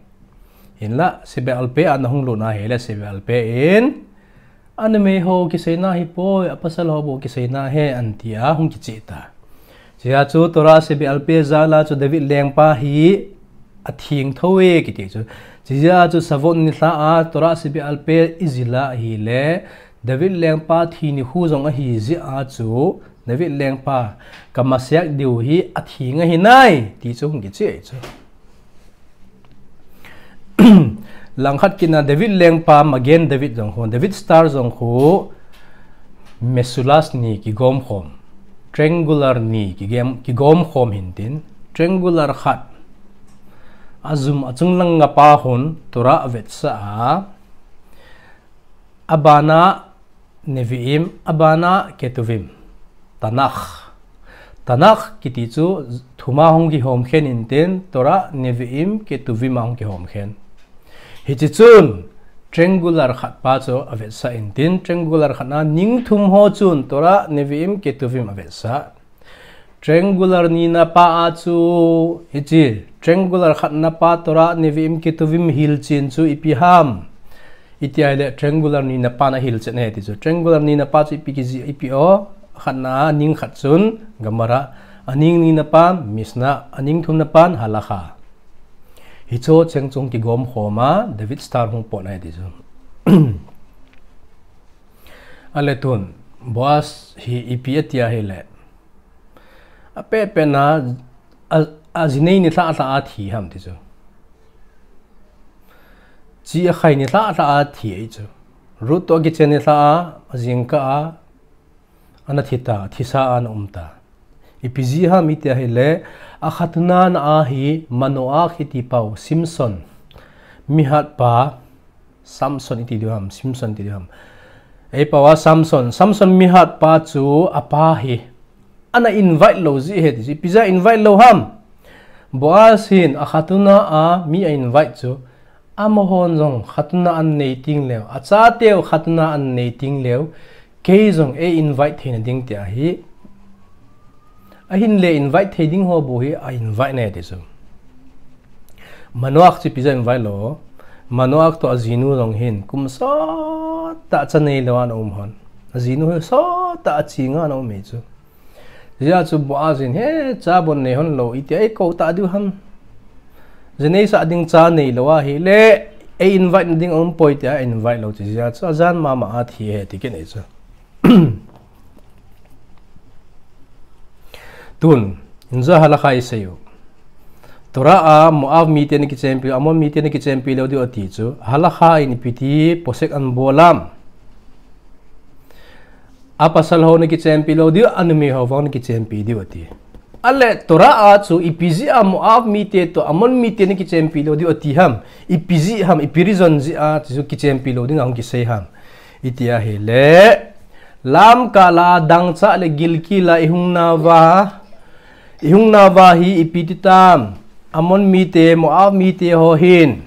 Hinlah, Sebe'alpeh a nahung lut na hile, Sebe'alpeh in, anumei ho kiseina hipoi, apasal ho bou kiseina ahi, ati a hung kicheh ta. Chujeh chu Torah Sebe'alpeh jal a chu David lengpa hi atheng thou e kiti chu. Chujeh chu Shavuot nilhah a Torah Sebe'alpeh ijil a ahile, David lengpa thi nikho jong ahi jeh a chu, David lengpa ka Mashiach diu hi atheng ahi nai, ti chu hung kicheh chu. Langkhat kit na David lengpa Magen David jong khu, David Star jong khu, Mesulash ni kigom khom, triangular ni kigem, kigom khom hintin, triangular khat, ajum achung lang a pa hon Torah avetsah a, abana Nevi'im, abana Ketuvim. Tanakh. Tanakh kiti chu thum a hung kihom khen intin, Torah, Nevi'im, Ketuvim a hung kihom khen. Hiche chun triangular khat pa chu avetsah intin, triangular khat na ning thum ho chun Torah, Nevi'im, Ketuvim avetsah. Triangular nina pa a chu, hiche, triangular khatna pa Torah, Nevi'im, Ketuvim hilchen chu ipi ham. Iti ahile, triangular nina pa na hilchen ahi ti chu. Triangular nina pa chu ipi kijih, ipi o, khatna a ning khat chun, Gemara, aning nina pa, Mishnah, aning thumna pa, Halakha. Hicho cheng chung kigom khom a, David Star hung pot ahi ti chu. Ale tun, Boaz hi ipi ati ahile. Apehpeh na, a, ajinei nilhah lhah a thi ham ti chu. Chi akhai nilhah lhah a thi ahi chu. Ruth toh akichen nilhah a, ajingkah a, ana thi ta, thisa a ana um ta. Ipi jeh ham iti ahile, akhatuna na a hi Manoah kiti pau, Samson, mihat pa, Samson iti diu ham, Samson iti diu ham. Ei pau a Samson, Samson mihat pa chu apa hi ana invite lou jeh ahi ti chu, ipi jeh a invite lou ham. Boaz hin akhatuna a mi a invite chu, amahon jong khatuna anei teng leu, achateu khatuna anei teng leu, kei jong ei invite theina ding tia hi, ahinle invite thei ding ho bou hi a invite nai ti chu. Manoah chu ipi jeh a invite lou, Manoah toh ajinu jong hin kum sot tah cha neilou a ana um hon. Ajinu hi sot tah a ching a ana um ahi chu. Hijeh a chu Boaz in, he, cha bon nei hon lou, iti a eikou ta diu ham. Ji neisah ding cha neilou ahile, ei invite na ding aumpoi tia invite lou chu, hijeh a chu ajan mama a thi ahi ti kit ahi chu. Tun, ijeh a Halakha isei u. Torah a Moab mite nakichenpi, Ammon mite nakichenpi lou diu ati chu, Halakha in ipi ti posek ana bol am. Apasal ho nakichenpi lou diu, anumei ho vang nakichenpi diu ati. Ale Torah a chu ipi jeh a Moab mite toh Ammon mite nakichenpi lou diu ati ham. Ipi jeh ham, ipi reason jeh a chu kichenpi lou ding ahung kisei ham. Iti ahile, lamkah la dangchah le gilkel a ihung nauva, ihung nauva hi ipi ti tam. Ammon mite, Moab mite ho hin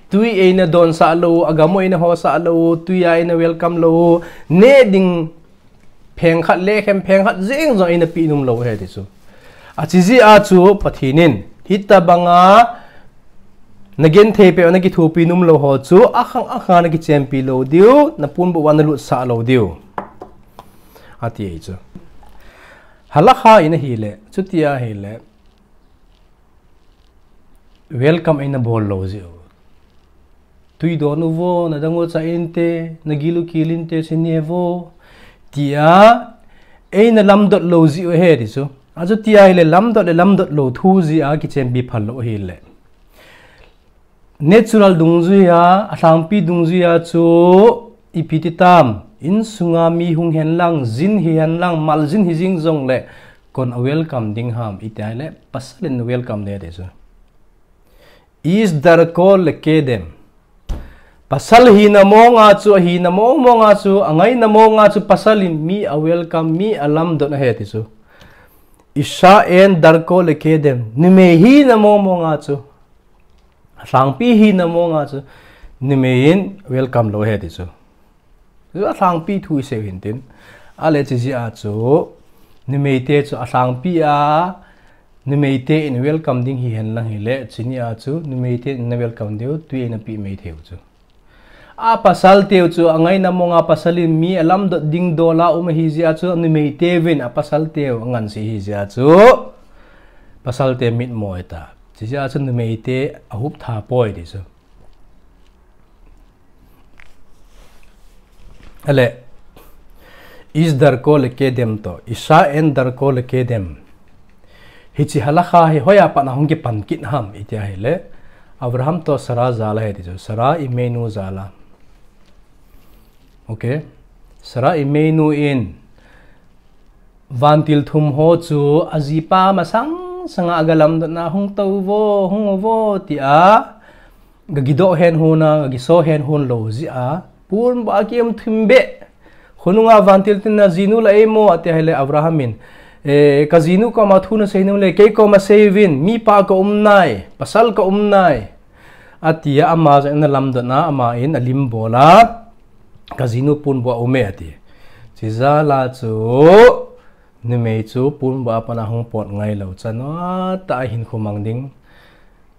tui eina donsah lou, agam u eina hosah lou, tui a eina welcome lou, neh ding pheng khat, lekhem pheng khat jeng jong eina peh nom lou ahi ti chu. Achi jeh a chu Pathen in, hitabang a nagenthei peh a nakithopi nom lou ho chu, akhang akhang a nakichenpi lou diu, naponbuh uva nalutsah lou diu. Ati ahi chu. Halakha in ahile, chuti ahile, welcome eina bol lou jeh u. Tui don uvo, nadang u chah inte, nagil u kel inte, cheni evo, tia eina lamdot lou jeh u ahi ti chu. Achuti ahile lamdot le lamdot lou thu jeh a kichenpi phal lou ahile. Natural dungjui a, alhangpi dungjui a chu ipi ti tam, insunga mi hung hen lang, jin hi hen lang, maljin hi jing jongle, koin a welcome ding ham, iti ahile, pasal in welcome ding ti chu. Ish darko lekedem. Pasal hina mong a chu, ahina mong mong a chu, angaina mong a chu, pasal in mi a welcome, mi a lamdot ahi ti chu. Isha en darko le kedem. Numei hina mong mong a chu, alhangpi hina mong a chu, numei in welcome lou ahi ti chu. Chu alhangpi thu isei u hintin. Ahile chujeh a chu, numeite chu alhangpi a, numeite in welcome ding hihen lang hile, chuni a chu, numeite in na welcome diu, tui in apeh mei thei u chu. A pasal teu chu, angaina mong a pasal in mi alamdot ding dol a um ahi jeh a chu, numeite uvin a pasal teu angansei ahi jeh a chu, pasal te mitmo ahi ta. Chujeh a chu, numeite ahup tha poi ti chu. Ahile, is darko le kedem to, Isha en darko le kedem. Hiche halakha hi hoiya pat a hung kipan kit ham iti ahile, Abraham to Sarah jal a ahi ti chu, Sarah Imeinu jal a. Okay. Sarah Imeinu in, vantil thum ho chu ajipa masang sanga aga lamdot na hung tou vo, hung vo tia, aga kidoh hen hon a, aga kiso hen hon lou jeh a, pon bua a kium thim beh. Khonunga vantil tin ajinu la eimo ati ahile Abraham in, eh, kajinu koma thu nasei nom le, kei koma sei uvin, mipa ka um nai, pasal ka um nai. Atia ama jong ana lamdot na, ama in alim bol a, kajinu pon bua a um e ati. Chujal a chu, numei chu pon bua a pat a hung pot ngai lou chan a, ta a hinkho mang ding.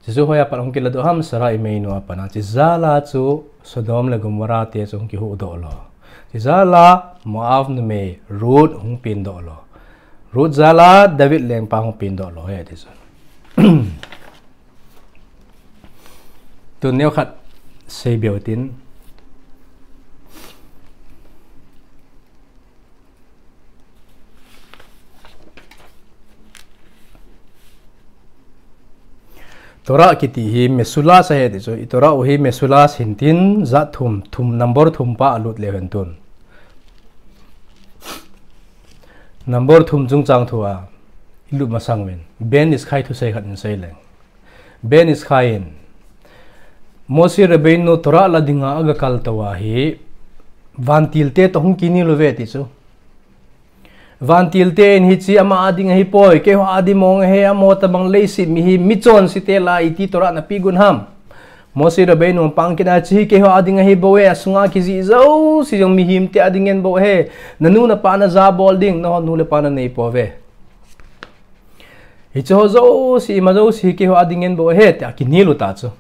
Chuchu hoiya pat hung kiladoh ham, Sarah Imeinu a pat a. Chujal a chu Sodom le Gomorrah te chu hung kihuhdoh lou. Chujal a Moab numei Ruth hung pendoh lou. Ruth jal a David lengpa hung pendoh lou ahi ti chu. Tun neokhat sei beu tin. Torah kiti hi Meshulah ahi ti chu, i Torah u hi Meshulah hintin jat thum, thum number thum pa alut leu hen tun. Number thum chungchang thu a ilut masang uvin, Ben Ish Chai thusei khat in sei leng. Ben Ish Chai in, Moshe Rabbeinu Torah la dinga aga kaltou a hi, vantil te to hung kinel uve ti chu. Vantil te in hiche ama a ding ahi poi, keiho a ding mong ahi, amaho tabang leiset mi hi, michonse te la iti Torah na peh gon ham. Moshe Rabbeinu pang kit a hiche hi keiho a ding ahi bou e, asunga kijih jouse jong mihem te a ding ngen bou ahi, nanu napa na jabol ding, nangho nu le pa na nei pouve. Hiche ho jouse, ima jouse hi keiho a ding ngen bou ahi, tia akinel u ta chu.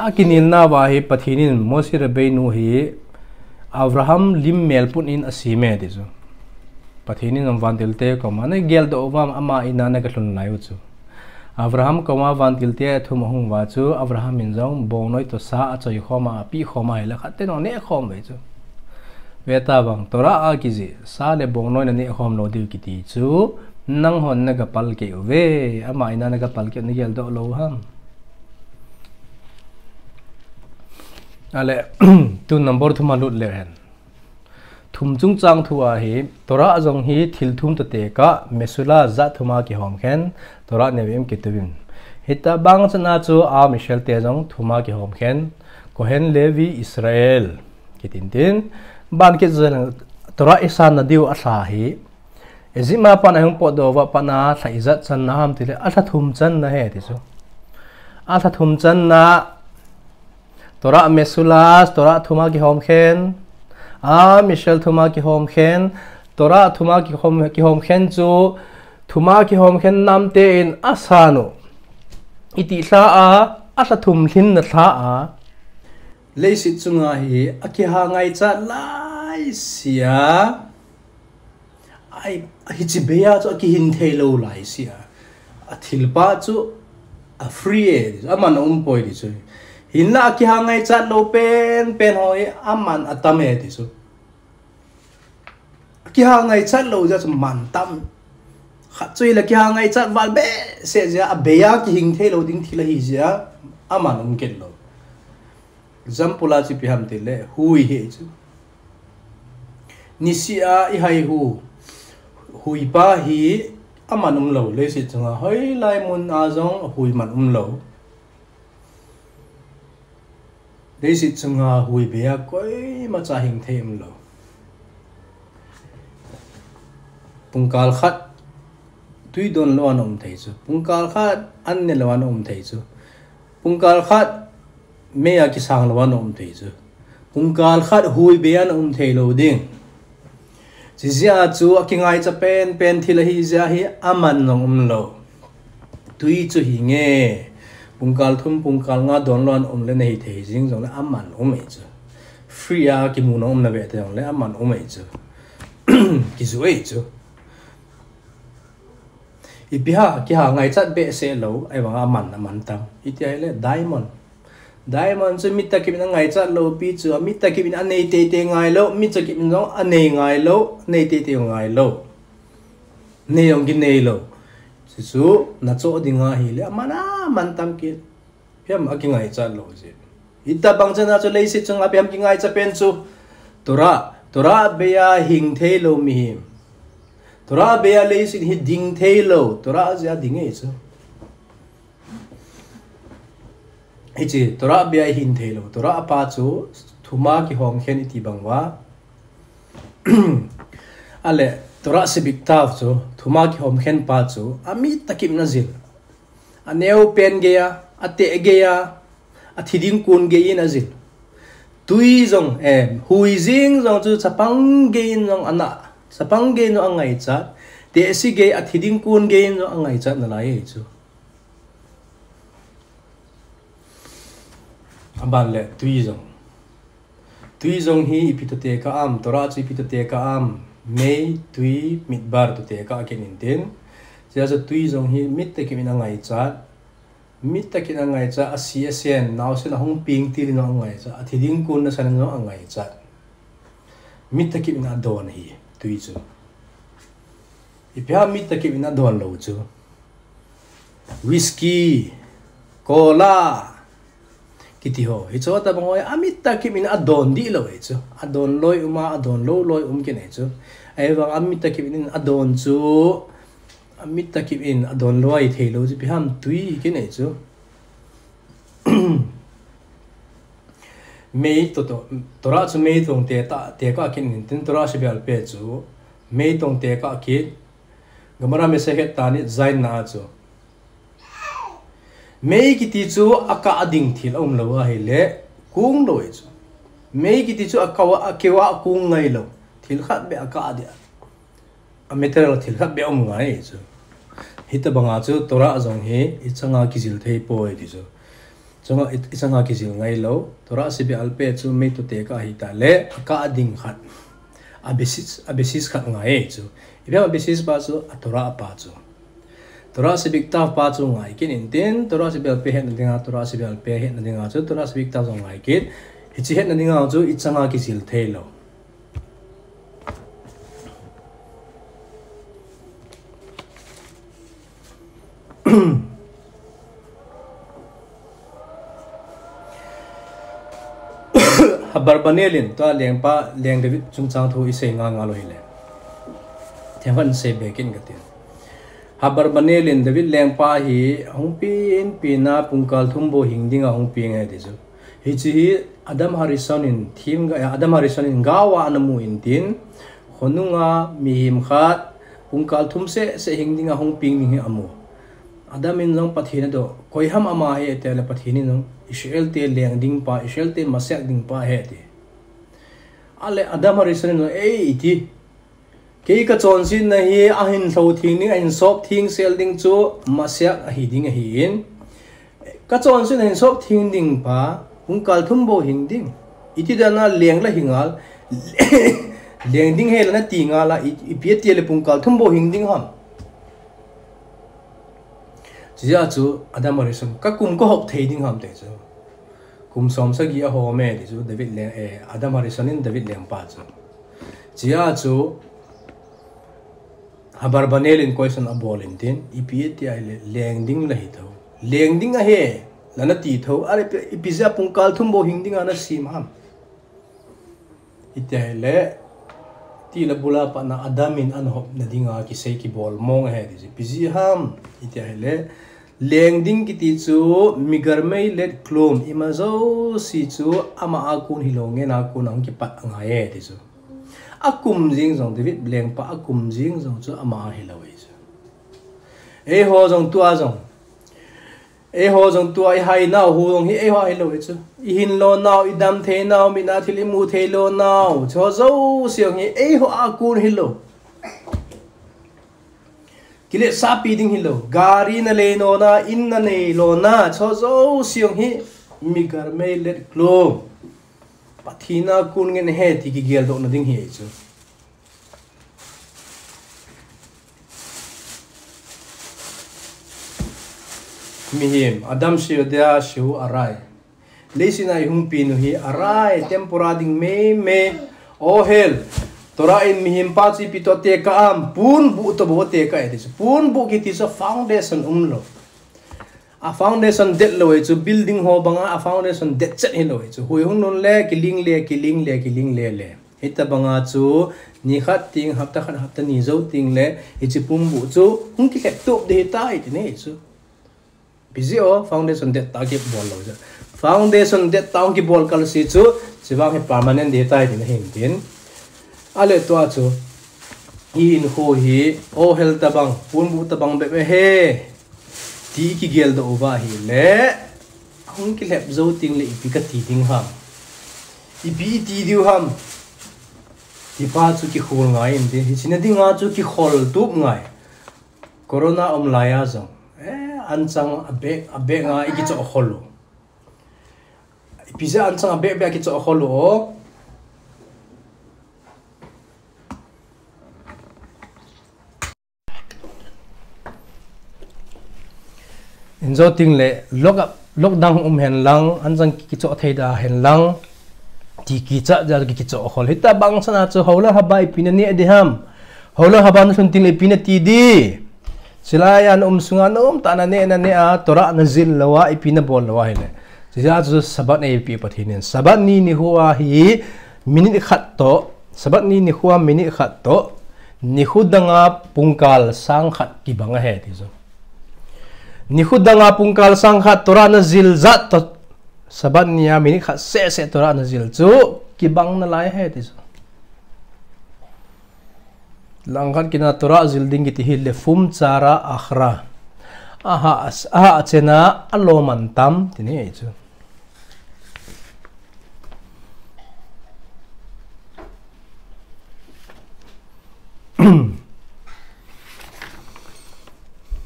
Akinelna uva hi Pathen in Moshe Rabbeinu hi Abraham lim melpun in asem e ti chu. Pathen in jong vantil te koma, nei geldoh uvam, ama in a na kalhun lai u chu. Abraham koma vantil te athum ahung uva chu, Abraham in jong bongnoi toh sa achoi khom a, apeh khom a, ahile khat ten jong neh khom uve chu. Ve ta vang, Torah a kijih, sa le bongnoi na neh khom lou diu kiti chu, nanghon na gapalkeh uve, ama in a na gapalkeh u na geldoh lou ham. Ahile, tun number thum a lut leu hen. Thum chungchang thu a hi, Torah jong hi thil thum toh tekah, Meshulah jat thum a kihom khen, Torah Nevi'im kiti uvin. Hitabang chan a chu, Am Israel te jong thum a kihom khen, Kohen, Levi, Israel, kitin tin. Ban kit jeng, Torah isan na diu a lha hi, Egypt a pat a hung potdoh uva pat a lha ijat channa ham tile, a lha thum channa ahi ti chu. A lha thum channa, Torah Meshulah, Torah thum a kihom khen, Am Israel thum a kihom khen, Torah thum a kihom, kihom khen chu, thum a kihom khen nam te in asan u. Iti lha a, a lha thum lhinna lha a. Leiset chunga hi, akiha ngaichat laisea. Ai, hiche bei a chu akihin thei lou laisea. Athilpha chu a free e, aman a um poi ti chu. Hinla akiha ngaichat lou pen, pen ho hi aman atam e ti chu. Akiha ngaichat lou jeh chu man tam. Khat chu hile akiha ngaichat val behseh jeh a, abei a kihing thei lou ding thil ahi jeh a, aman um kit lou. Example a chu ipi ham tile, hui hi chu. Niseh a ihai hu, hui pa hi aman um lou, leiset chunga hoilai mun a jong hui man um lou. Leiset chunga hui bei a koimacha hing thei um lou. Pungkal khat tui don lou ana um thei chu. Pungkal khat an ne lou ana um thei chu. Pungkal khat mei a kisang lou ana um thei chu. Pungkal khat hui be ana um thei lou ding. Chijeh a chu akingaicha penpen thil ahi jeh hi aman jong um lou. Tui chu hi nge. Pungkal thum, pungkal nga don lou ana um le nahi thei jing jongle aman um e chu. Free a kimu na um na ve te jongle aman um e chu. Kiju e chu. Ipi ham, kiha ngaichat behseh lou, ahivang aman, aman tam. Iti ahile diamond. Diamond chu mi tahkip in angaichat lou pi chu, mi tahkip in anei teitei ngai lou, mi tahkip in jong anei ngai lou, anei teitei ngai lou. Nei jong kinei lou. Chuchu, nachoh ding ahile, aman, aman tam kit. Ipi ham akingaichat lou jeh. Hitabang chan a chu leiset chunga ipi ham kingaicha pen chu. Torah, Torah bei a hing thei lou mihem. Torah bei a leiset hi ding thei lou. Torah jeh a ding e chu. Hiche, Torah bei a hing thei lou. Torah pa chu thum a kihom khen iti bang uva. Ale, Torah shebiktav chu, thum a kihom khen pa chu, ami tahkip in ajil. Aneo pen gei a, ateh gei a, athi ding kon gei in ajil. Tui jong, eh, hui jing jong chu chapang gei in jong ana, chapang gei in jong angaichat. Tehse gei, athi ding kon gei in jong angaichat nalai e chu. Aban le tui jong. Tui jong hi ipi toh tekah ham, Torah chu ipi toh tekah ham, mei, tui, midbar toh tekah kit intin. Chujeh chun tui jong hi mi tahkip in angaichat, mi tahkip in angaichat, asi asen, naosen ahung peng til in angaichat, athi ding kon nasan in angaichat. Mi tahkip in adon ahi, tui chu. Ipi ham mi tahkip in adon lou chu. Whisky, cola, kiti ho. Hicho tabang ho, ami tahkip in adon dih lou e chu. Adon loi um a, adon lou loi um kit e chu. Ahivang ami tahkip in adon chu. Ami tahkip in adon lou ahi thei lou chu. Ipi ham tui kit e chu. Mei toh, toh, Torah chu mei toh tekah, tekah kit intin Torah shebal peh chu. Mei toh tekah kit. Gemara Masekhet Ta'anit zain na a chu. Mei kiti chu akah ding thil aum lou ahile, kong lou e chu. Mei kiti chu akah a, akeu a kong ngai lou. Thil khat beh akah ding. A material thil khat beh aum ngai e chu. Hitabang a chu Torah jong hi ichang a kijil thei poi ti chu. Chunga i, ichang a kijil ngai lou. Torah shebal peh chu mei toh tekah ahi tale, akah ding khat. A basis, a basis khat ngai e chu. Ipi ham a basis pa chu, a Torah pa chu. Torah shebiktav pa chu ngai kit intin, Torah shebal peh hetna dinga, Torah shebal peh hetna dinga chu, Torah shebiktav jong ngai kit. Hiche hetna dinga chu ichang a kijil thei lou. Abarbanel in, tua lengpa, leng David chungchang thu isei ngal ngal u hile. Themkhat in sei be kit inge kati. Abarbanel in David lengpa hi hung pen pen a pungkal thum bou hing dinga hung peng e ti chu. Hiche hi Adam HaRishon in thim ga, Adam HaRishon in gao a ana mu intin, khonunga mihem khat pungkal thum seh seh hing dinga hung peng ding hi amu. Adam in jong Pathen adoh, koi ham ama hi ati le Pathen in jong Israel te leng ding pa, Israel te Mashiach ding pa ahi ati. Ale Adam HaRishon in jong, ei iti. Kei kachonsetna hi ahin lhou theng ding, ahin sop theng sel ding chu Mashiach ahi ding ahin. Kachonsetna ahin sop theng ding pa, pungkal thum bou hing ding. Iti dan a leng la hi ngal, leng ding ahi la nati ngal a, i, ipi ati le pungkal thum bou hing ding ham. Chujeh chu Adam HaRishon, ka kum ka hop thei ding ham ti chu. Kum som sagi ahom e ti chu David leng, eh, Adam HaRishon in David lengpa chu. Chujeh chu Abarbanel in question abol intin, ipi ati le leng ding la hi tho. Leng ding ahi, la nati tho, are ipi, ipi jeh a pungkal thum bou hing dinga nasem ham. Iti ahile, tila bula patna Adam in ana hopna dinga kisei kibol mong ahi ti chu. Ipi jeh ham, iti ahile, leng ding kiti chu, migar mei let klum, ima jouse chu, ama a kon hilou ngen a kon a hung kipat angai e ti chu. Akum jing jong, David lengpa akum jing jong chu ama hilou ahi chu. Eiho jong tua jong. Eiho jong tua ihainau hu jong hi eiho hilou ahi chu. Ihin lonau, idam theinau, mit a thil imu thei lonau. Chu jouse jong hi eiho a kon hilou. Kiletsahpi ding hilou. Gari nalei nona, in nanei lona. Chu jouse jong hi mi gar mei let klou. Pathen a kon ngen ahi ti kigeldoh na ding hi chu. Mihem, Adam Shehudah Shehu Arai. Leiset a ihung pen u hi Arai, temporary ding mei mei. Ohel. Torah in mihem pa chu ipi toh tekah am, ponbuh toh bou tekah e ti chu. Ponbuh kiti chu foundation umlou. A foundation detlou ahi chu, building ho banga a foundation detchet hilou ahi chu. Hui hung nun le, kiling le, kiling le, kiling le le. Hitabang a chu, ni khat teng, hapta khat, hapta ni jou teng le, hiche ponbuh chu, hung kilhep tup ding ahitai ti ahi chu. Ipi jeh a foundation det tah a kibol lou chu. Foundation det tah a hung kibol kal se chu, chuvang hi permanent ding ahitai ti ahin tin. Ahile tua chu, i hinkho hi, ohel tabang, ponbuh tabang bep ahi. Ti kigeldoh uva ahile, hung kilhep jou teng le ipi kati ding ham. Ipi iti diu ham. Ti pa chu kikhol ngai in tin, hiche na dinga chu kikhol tup ngai. Corona um lai a jong. Eh, anchang a bag, a bag a ikichoh khol u. Ipi jeh a anchang a bag bag a kichoh khol u o. Injo teng le, lock up, lockdown um hen lang, anchang kichoh thei da hen lang, ti kicha ja kichoh khol. Hitabang chan a chu hola haba ipi na neh ding ham. Hola haba na lhun teng le ipi nati ding. Chulai a na um sunga na um tah na neh, na neh a, Torah na jil lou a, ipi na bol lou a ahile. Chujeh a chu Sabbath nei eipeh Pathen in. Sabbath ni nikho a hi minute khat toh, Sabbath ni nikho a minute khat toh, nikho danga pungkal sang khat kibang ahi ti chu. Nikho danga pungkal sang khat Torah na jil jat toh, Sabbath ni a minute khat seh seh Torah na jil chu kibang nalai ahi ti chu. Langkhat kit a Torah jil ding kiti hi lefum tzara achra. Aha, aha a chen a alom an tam ti ahi chu.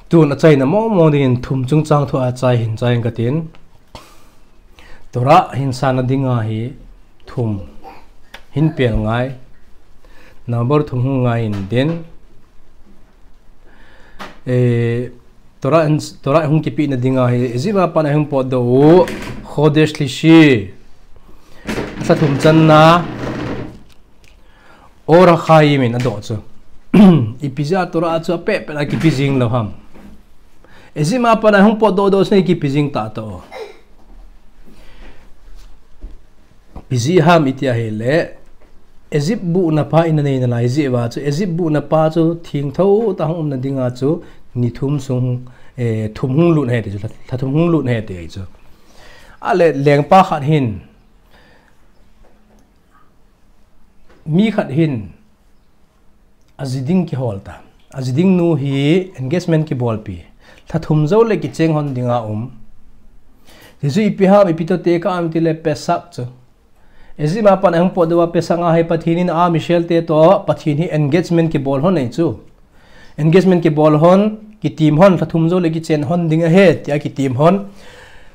Tun achaina mong mong dingin thum chungchang thu a chai hin chai in katin. Torah hin san na dinga hi thum hin pel ngai. Number thum hung ngai in tin. Eh, Torah hin, Torah hung kipeh na dinga hi, Egypt a pat a hung potdoh u, Chodesh Shlishi. Lha thum channa, Or HaChaim in adoh chu. Ipi jeh a Torah chu apeh peh a kipe jing lou ham. Egypt a pat a hung potdoh doh chu nei kipe jing ta toh. Ipi jeh ham iti ahile, Egypt buhna pa in anei nalai jeh uva chu, Egypt buhna pa chu thengtho tah a hung umna dinga chu, ni thum sung, eh, thum hung lut ahi ti chu, lha, lha thum hung lut ahi ti chu. Ahile lengpa khat hin, mi khat hin, aji ding kihol ta. Aji ding nu hi engagement kibolpi. Lha thum jou le kicheng hon dinga um. Hichu ipi ham, ipi toh tekah am ti le Pesach chu. Egypt a pat a hung potdoh uva Pesach a hi Pathen in a-Am Israel te toh Pathen hi engagement kibol hon ahi chu. Engagement kibol hon, kitem hon, lha thum jou le kichen hon ding ahi, tia kitem hon.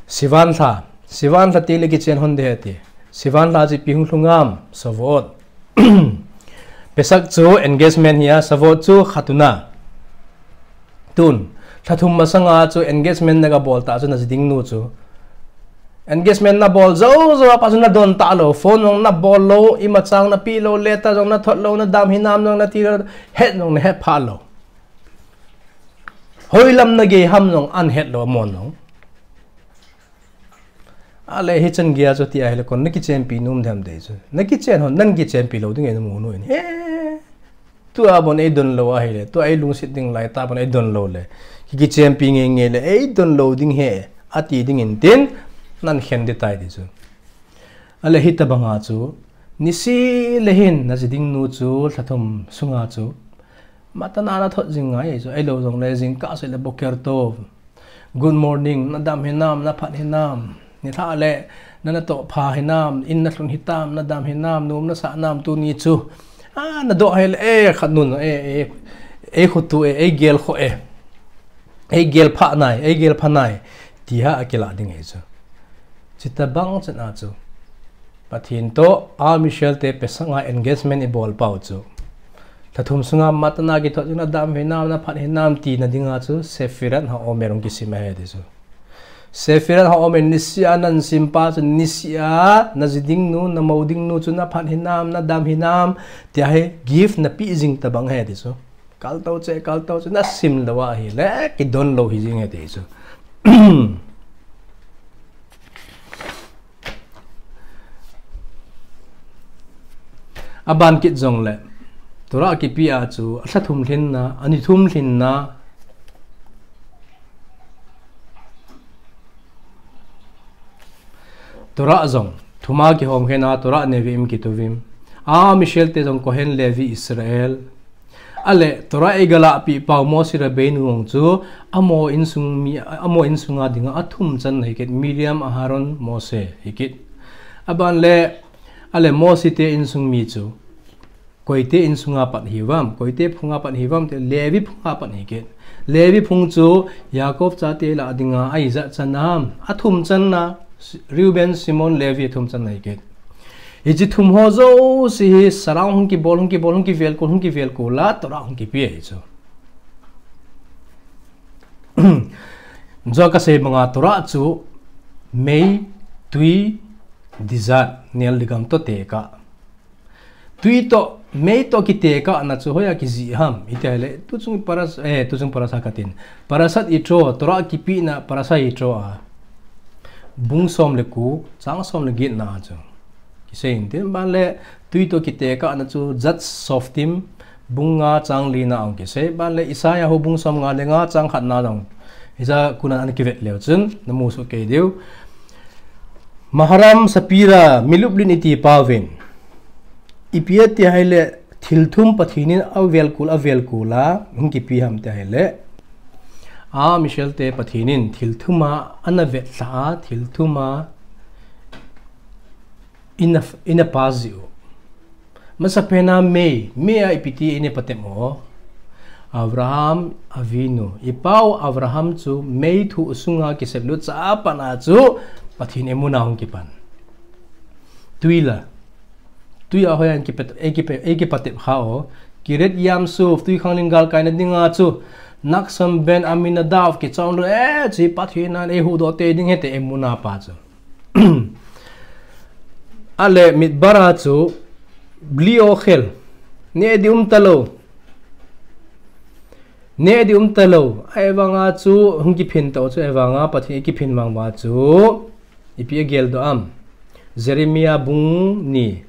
Sivan lha. Sivan lha teng le kichen hon ding ahi ti. Sivan lha chu ipi hung lhung am, Shavuot. Pesach chu engagement hi a, Shavuot chu khatuna. Tun, lha thum masanga chu engagement na kabol ta chu naji ding nu chu. Engagement nabol jou jou a pat chu nadon ta lou, phone jong nabol lou, imacha jong napeh lou, letter jong nathot lou, nadam hinam jong nati lou, het jong nahet pha lou. Hoilam nagei ham jong ahet lou, amon jong. Ahile hichan geiya chu ti ahile kon nakichenpi nom dem ti chu. Nakichen hon, nakichenpi lou ding e namu nu in. He. Tua bon eidon lou ahile, tua eilungset ding lai tah bon eidon lou le. Ki, kichenpi nge nge le, eidon lou ding ahi, ati ding in tin, nakhen ding tai ti chu. Ahile hitabanga chu, Nisi le hin, naji ding nu chu lha thum sunga chu matana nathot jing ngai chu, ahilou jongle jingkah seh le boker tov. Good morning, nadam hinam, naphat hinam. Nilhah le, na natoh pha hinam, in nalhun hitam, nadam hinam, nom nasah nam tuni chu. A, nadoh hile, e, khat nun, e, e, e, khutu, e, e, gel kho, e. E, gel pha nai, e, gel pha nai. Ti ha, akilah ding ahi chu. Chuti bang chun a chu. Pathen toh, a Michelle te pesanga engagement ibol pau chu. Lha thum sunga matana kithot chu nadam hinam, naphat hinam tina dinga chu Sefirat HaOmer hung kisim ahi ti chu. Sefirat HaOmer nisia nasim pa chu nisia, naji ding nu, namou ding nu chu naphat hinam, nadam hinam, tia hi gift napeh jing tabang ahi ti chu. Kaltou che, kaltou che, nasim lou ahile, kidon lou hi jing ahi ti chu. Aban kit jongle, Torah kipea chu, alha thum lhinna, ani thum lhinna, Torah jong, thuma kihom khena, Torah Nevi'im Ketuvim. A Michelle te jong Kohen Levi Israel. Ale, Torah eigalahpeh pau Moshe Rabbeinu jong chu, amaho insung mi, amaho insunga dinga athum channa hikit, Miriam, Aharon, Moshe hikit. Aban le, ale Moshe te insung mi chu, koite insunga pat hiuvam, koite phunga pat hiuvam, te Levi phunga pat hikit. Levi phung chu, Yaakov chate lah dinga a ijat channa ham, athum channa, Reuben, Simon, Levi athum channa hikit. Hiche thum ho jouse hi surround hung kibol, hung kibol, hung kivelkol, hung kivelkol a, Torah hung kipe ahi chu. Jua kasei banga Torah chu mei, tui, desert, nel le gam toh tekah. Tui toh, mei toh kitekahna chu hoiya kijih ham, iti ahile, tuchung paras-, eh, tuchung parasha katin. Parashat Yitro, Torah kipehna parasha Yitro a. Bung som le ko, chang som le getna chu. Kisei intin, aban le tui toh kitekahna chu Judges Shoftim, bung nga chang lina a hung kisei, aban le Isaiah ho bung som nga le nga chang khatna jong. Hiche a kon a nakivet leu chun, namu soh kei diu. Maharam Shapira, Milublin iti pauvin. Ipi ati ahile, thil thum Pathen in avelkol, avelkol a, hung kipe ham ati ahile. A Michelle te Pathen in thil thum a, ana vetlha a, thil thum a, ina, ina pass jeh u. Masapen a mei, mei a ipi ti ina patep u. Avraham Avinu, ipau Avraham chu meithu sunga kiseplut cha a pat a chu Pathen emunah hung kipan. Tui la, tui a hoiya eikipat-, eikipe-, eikipatep kha u. Kiryat Yam Suf, tui khanglen galkaina dinga chu Nachshon ben Aminadav kichonlut, eh, chu Pathen in eihuhdoh tei ding ahi ti emunah pa chu. Ale Midbar a chu, bli ochel, neh ding um talou. Neh ding um talou. Ahivanga chu, hung kiphin tah u chu, ahivanga Pathen in eikiphin vang uva chu, ipi ageldoh am. Jeremiah bung ni.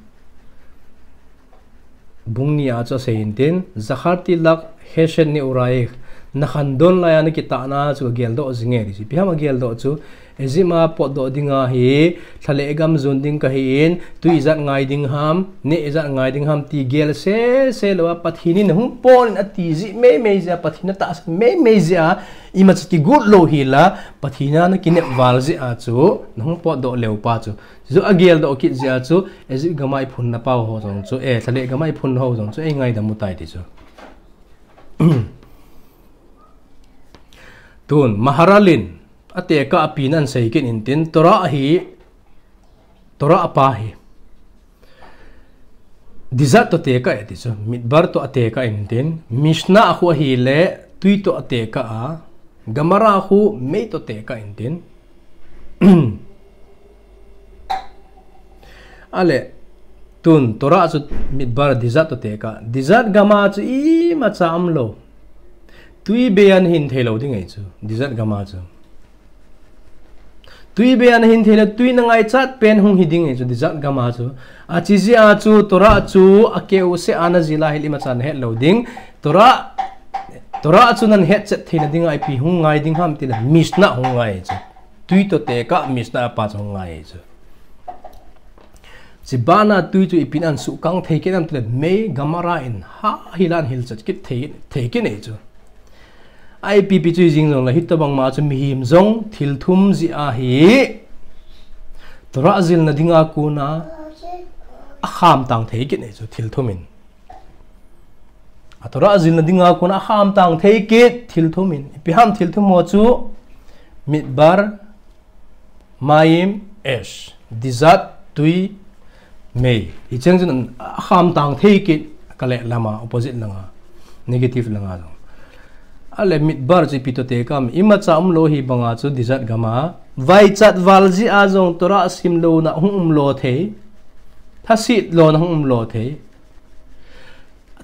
Bung ni a chu asei intin, Zacharti lach chesed ne'oraich, nakhandon laiya nakitahna chu ageldoh jinge ti chu. Ipi ham ageldoh chu, Egypt a potdoh dinga hi, lha le gam jon ding kahin, tui ijat ngai ding ham, neh ijat ngai ding ham ti gel sese louva, Pathen in nahung pon in ati jeh meimei jeh a, Pathen natahsan meimei jeh a, imacha kigot lou hila, Pathen a nakinep val jeh a chu, nahung potdoh leu pa chu. Chu ageldoh kit jeh a chu, Egypt gam a iphunna pau ho jong chu, eh, lha le gam a iphunna ho jong chu, eingaidam u tai ti chu. Tun, Maharal in, atekah a pen ahin sei kit intin, Torah hi, Torah a pa hi. Desert toh tekah e ti chu, Midbar toh atekah intin, Mishnah a khu ahile, tui toh atekah a, Gemara khu mei toh tekah intin. Ale, tun, Torah chu Midbar desert toh tekah. Desert gam a chu imacha umlou. Tui bei a nahin thei lou ding ahi chu, desert gam a chu. Tui bei a nahin thei lou, tui nangaichat pen hung hi ding ahi chu, desert gam a chu. Ache jeh a chu, Torah chu akeh u seh a najil a hile imacha nahet lou ding. Torah, Torah chu nahet chet theina dinga ipi hung ngai ding ham tile, Mishnah hung ngai chu. Tui toh tekah Mishnah a pa chu hung ngai chu. Chibana tui chu ipi nan sukang thei kit nam tile mei gamara in ha hilan hilchat kit thei, thei kit nei chu. Ai pipi chu jing jong la hitobang ma chu mihem jong thil thum ji ahi. Torah jilna dinga kona akham tang thei kit nei chu thil thum in. A Torah jilna dinga kona akham tang thei kit thil thum in. Ipi ham thil thum ho chu midbar, mayim, esh, desert, tui, mei. Hicheng chun akham tang thei kit kale lama opposite langa, negative langa jong. Ale midbar chu ipi toh tekam, imacha umlou hi banga chu desert gama. Vaichat val ji a jong Torah simlouna hung umlou thei. Thasit louna hung umlou thei.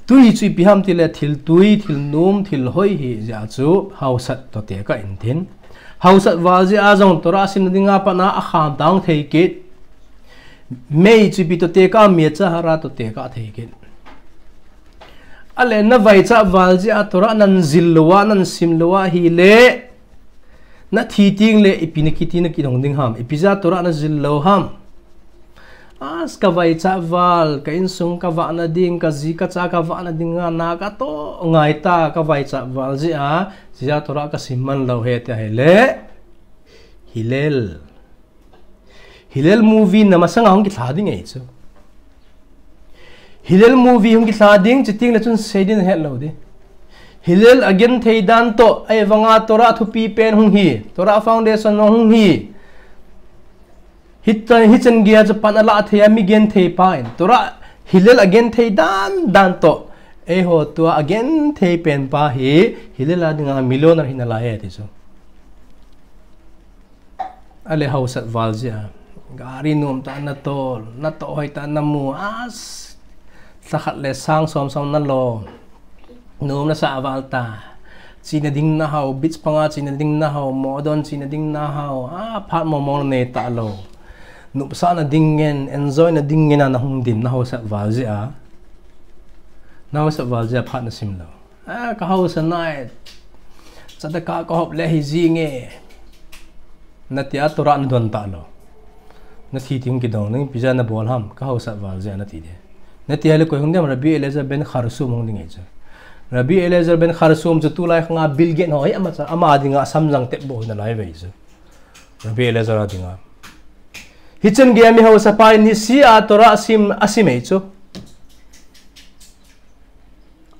Tui chu ipi ham tile thil tui, thil nom, thil hoi hi jia chu hausat toh teka in tin. Hausat val ji a jong Torah simna dinga patna akham tang thei kit. Mei chu ipi toh teka, mi cha hara toh teka thei kit. Ale na vaichat val ji a Torah nan jil lou a, nan sim lou a hile na thi ting le ipi na kiti na kidong ding ham, ipi ja Torah na jil lou ham. As ka vaichat val, ka insung ka vahna ding, ka ji ka cha ka vahna dinga na ka toh ngai ta, ka vaichat val ji a, jia Torah ka sim man lou he tia hile. Hillel. Hillel movie na masanga hung kithla ding ei chu. Hillel movie hung kithla ding, chiting le chun sei din het lou di. Hillel agenthei dan toh, ahivanga Torah thupi pen hung hi, Torah Foundation hung hi. Hitan, hichan geiya chu pan ala thei a mi genthei pa in. Torah Hillel agenthei dan dan toh. Eiho tua agenthei pen pa hi, Hillel a dinga millionaire hina lai e ti chu. Ale hausat val ji a. Gari nom ta na tol, na toh hoi ta na mu, as. Tha khat le sang som som na lo. Nom na sa val ta. China ding na hao, beach panga china ding na hao, modon china ding na hao. A, phat mo mo na nei ta lo. Nupsa na ding ngen, enjoy na ding ngen a na hung dim na hausat val ji a. Na hausat val ji a phat na sim lou. A, ka hausa nai. Tzedakah ka hop le hi ji nge. Na tia Torah na don ta lou. Na thi ting kidong ning ipi ja na bol ham, ka hausat val ji a na ti de. Na tia le koi hung dem, Rabbi Eliezer ben Kharsum hung ding ei chu. Rabbi Eliezer ben Kharsum chu tulai khanga Bill Gates ho hi ama cha, ama dinga samjang tep bo na lai ve chu. Rabbi Eliezer a dinga. Hichan geiya mi hausa pa in nisi a Torah sim, asim ei chu.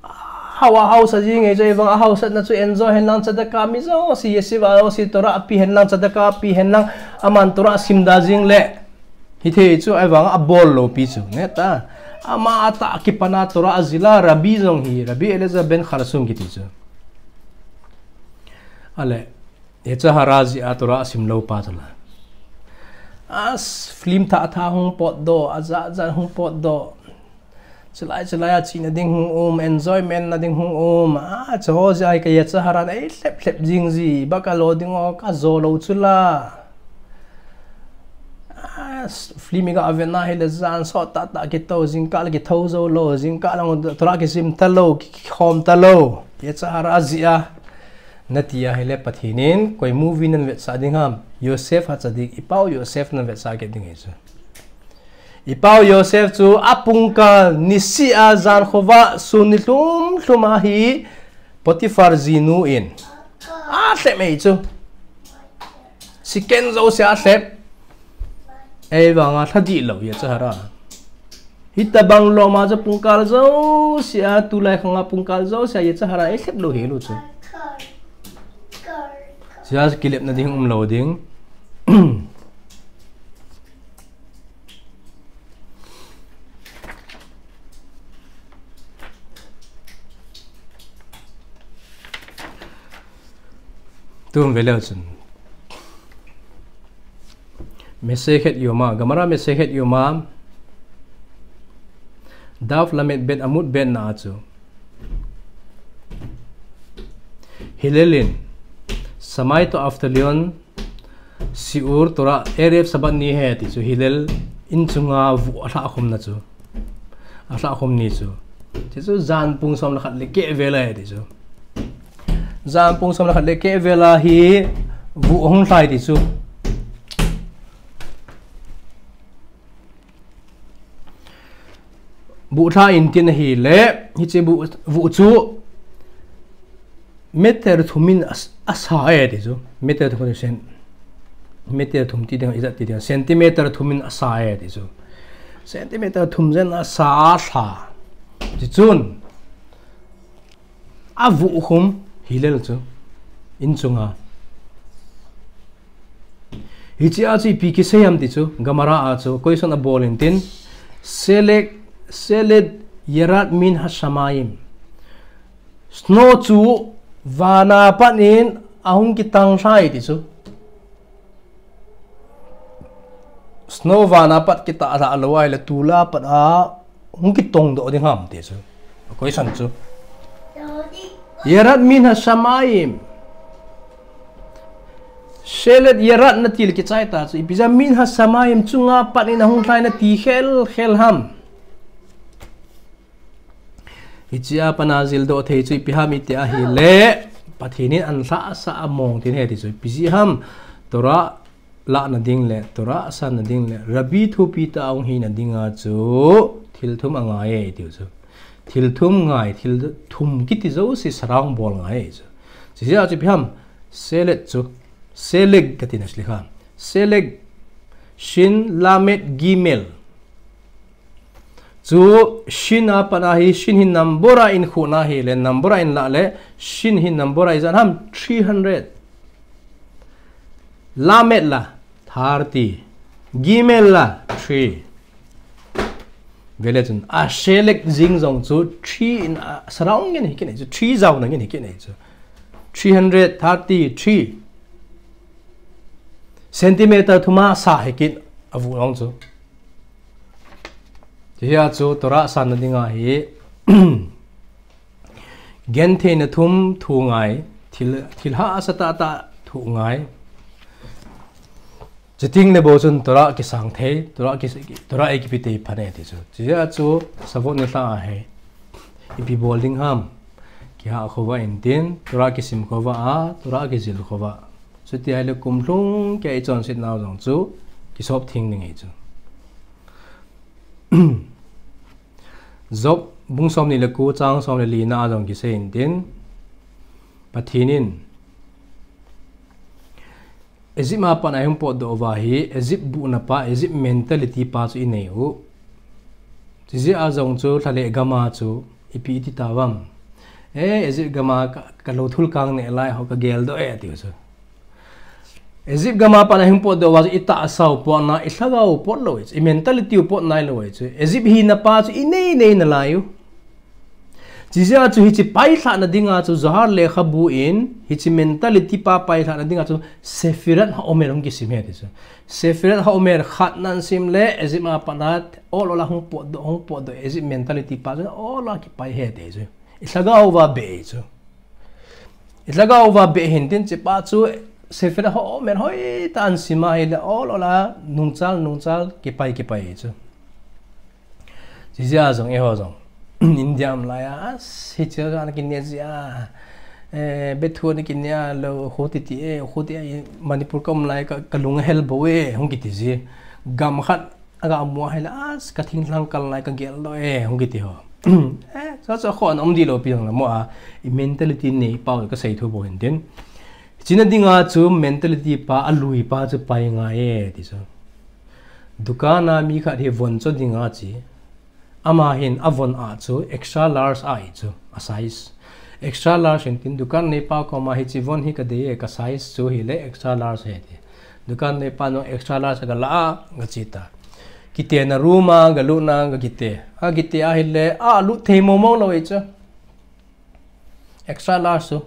Hao a hausa jing ei chu, ahivang a hausatna chu enjoy hen lang tzedakah mi jouse, yeshiva jouse Torah pi hen lang, tzedakah pi hen lang, aman Torah sim da jing le. Hithei chu ahivang a bol lou pi chu. Neta. Ama a ta kipana Torah a jila, Rabbi jong hi, Rabbi Eliezer ben Kharsum kiti chu. Ale. Yetzer hara ji a Torah asim lou pa chu la. As film thah thah hung potdoh, ajat jat hung potdoh. Chilai chilai a china ding hung um, enjoyment na ding hung um. A, chuho ji a hi ka yetzer hara na ei hlep hlep jing ji, ba ka lo ding o ka jo lou chu la. A, film i ga ve na hile jan sot tah tah kito, jingkah le kitho jou lou, jingkah lang Torah kisim ta lou, ki, kikhom ta lou. Yetzer hara ji a. Na ti a hile Pathen in, koi movie nan vetsah ding ham, Yosef Hatzadik, i pau Yosef nan vetsah kit ding hi chu. I pau Yosef chu a pungkal nisi a jan khovah sun ni lhum lhum a hi Potiphar jinu in a hlep ei chu. Second jouse a hlep. Ei vang a lha dih lou hi a chahara. Hitabang lom a chu pungkal jouse a, tulai khang a pungkal jouse a, hi a chahara ei hlep lou hi lou chu. Sia kilepna ding um lou ding. Tun ve leu chun. Masechet Yoma, Gemara Masechet Yoma, Daf Lamed Bet Amud Bet na a chu. Hillel in, Samai to Avtalyon, Shiur Torah, Erev Shabbat Nihe ti chu Hillel in chunga vuh a lhah khum na chu. A lhah khum ni chu. Chu chu jan pung som le khat le keh vel a ti chu. Jan pung som le khat le keh vel a hi vuh hung lhai ti chu. Buh lha in tin ahile, hiche buh, buh chu meter thum in a, asa e ti chu. Meter thum sen, meter thum ti ding, ijat ti ding, centimeter thum in asa e ti chu. Centimeter thum jen asa a lha. Ti chun, a vuh khum hilel chu, in chunga. Hiche a chu ipi kisei ham ti chu, Gemara a chu, question a bol in tin, Selek, Selek Yered min hashamayim. Snow chu vana pat in ahung kitang lhai ti chu. Snow vana pat kitah lha lou ahile tula pat a hung kitong doh ding ham ti chu. Question chu. Yered min hashamayim. Selek Yered nati le kichai ta chu. Ipi jeh a min hashamayim chunga pat in ahung lhai nati khel khel ham. Hiche a pat a jildoh thei chu ipi ham iti ahile, Pathen in anlhahsah a mong tin ahi ti chu. Ipi jeh ham, Torah lahna ding le, Torah sanna ding le, Rabbi thupi tah a hung hina dinga chu, thil thum angai e ti chu. Thil thum ngai, thil thum kiti jouse surround bol ngai e chu. Hiche a chu ipi ham, Selek chu, Selek kati na slikha. Selek, Shin, Lamed, Gimel. Chu Shin a pat a hi, Shin hi number a in khu na hile, number a in lah le, Shin hi number a ijat ham, three hundred. Lamed la, thirty. Gimel la, three. Vele chun, a Selek jing jong chu, three in a, surround ngen hi kit nei chu, three jaona ngen hi kit nei chu. Three hundred thirty-three. Centimeter thum a sa hi kit a vuh jong chu. Hiche a chu Torah sanna dinga hi, gentheina thum thu ngai, thil, thil hahsa tah tah thu ngai. Chuteng le bou chun Torah kisang thei, Torah ki, Torah eikipe thei pha e ti chu. Hiche a chu Shavuot nilhah a hi, ipi bol ding ham. Kihah khova in tin, Torah kisim khova a, Torah kijil khova. Chuti ahile kum lhung kei ichonset nau jong chu, kisop theng ding ahi chu. Job bung som ni le ko chang som le li na a jong kisei in tin, Pathen in Egypt a pat a hung potdoh uva hi, Egypt buhna pa, Egypt mentality pa chu inei u. Hiche jeh a jong chu lha le gam a chu ipi iti tauvem. E, Egypt gam a ka, ka lou thul kang neh lai ho ka geldoh e ati u chu. Egypt gam a pat a hung potdoh uva chu itahsa u pot na, ilhagao u pot lou e chu, imentality u pot nailou e chu. Egypt hina pa chu inei nei nalai u. Hiche jeh a chu hiche pailhahna dinga chu Zohar lekhabu in, hiche mentality pa pailhahna dinga chu Sefirat HaOmer hung kisim e ti chu. Sefirat HaOmer khat nan sim le Egypt a pat a ol ol a hung potdoh, hung potdoh Egypt mentality pa chu ol ol a kipai e ti chu. Ilhagao uva beh e chu. Ilhagao uva beh hin tin hiche pa chu Sefirat HaOmer hoitah a asim ahile ol ol a nungchal nungchal kipai kipai e chu. Hiche jeh a jong, eiho jong. India um lai a, hiche jeh a na kineh jeh a. Eh, bethu na kineh a lou, khuti ti e, khuti e, Manipur ka um lai ka, ka lung ahel bou e, hung kiti ji. Gam khat, aga mu ahile, as, ka thinglhang kal lai ka geldoh e, hung kiti ho. Eh, sa sa kho na um di lou pi jong la mo a, i mentality nei pau ka sei thu bou hin tin. Chuna dinga chu mentality pa, alui pa chu pai ngai e, ti chu. Dukan a mi khat hi von cho dinga chi. Ama hin avon a chu extra large ahi chu, a size. Extra large hin tin dukan neipa koma hiche von hi kadei e, ka size chu hile extra large ahi ti. Dukan neipa jong extra large aga la a, aga che ta. Kite na room a, aga lut na, aga kite. Aga kite ahile, alut thei mong mong lou ahi chu. Extra large chu.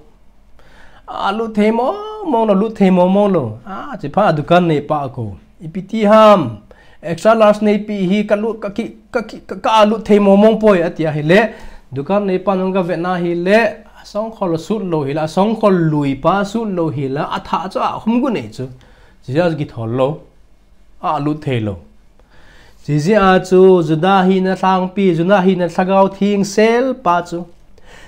Alut thei mong mong lou, lut thei mong mong lou. A, hiche phat a dukan neipa akou. Ipi ti ham. Extra large neipe hi ka lut, ka ki, ka ki, ka, ka alut thei mong mong poi ati ahile. Dukan neipa jong aga vet na hile. Asongkhol sut lou hile, asongkhol lui pa sut lou hile. Athah chu ahum gu nei chu. Hiche jeh a kithol lou. Alut thei lou. Hiche jeh a chu Juda hina lhangpi, Juda hina lhagao theng sel pa chu.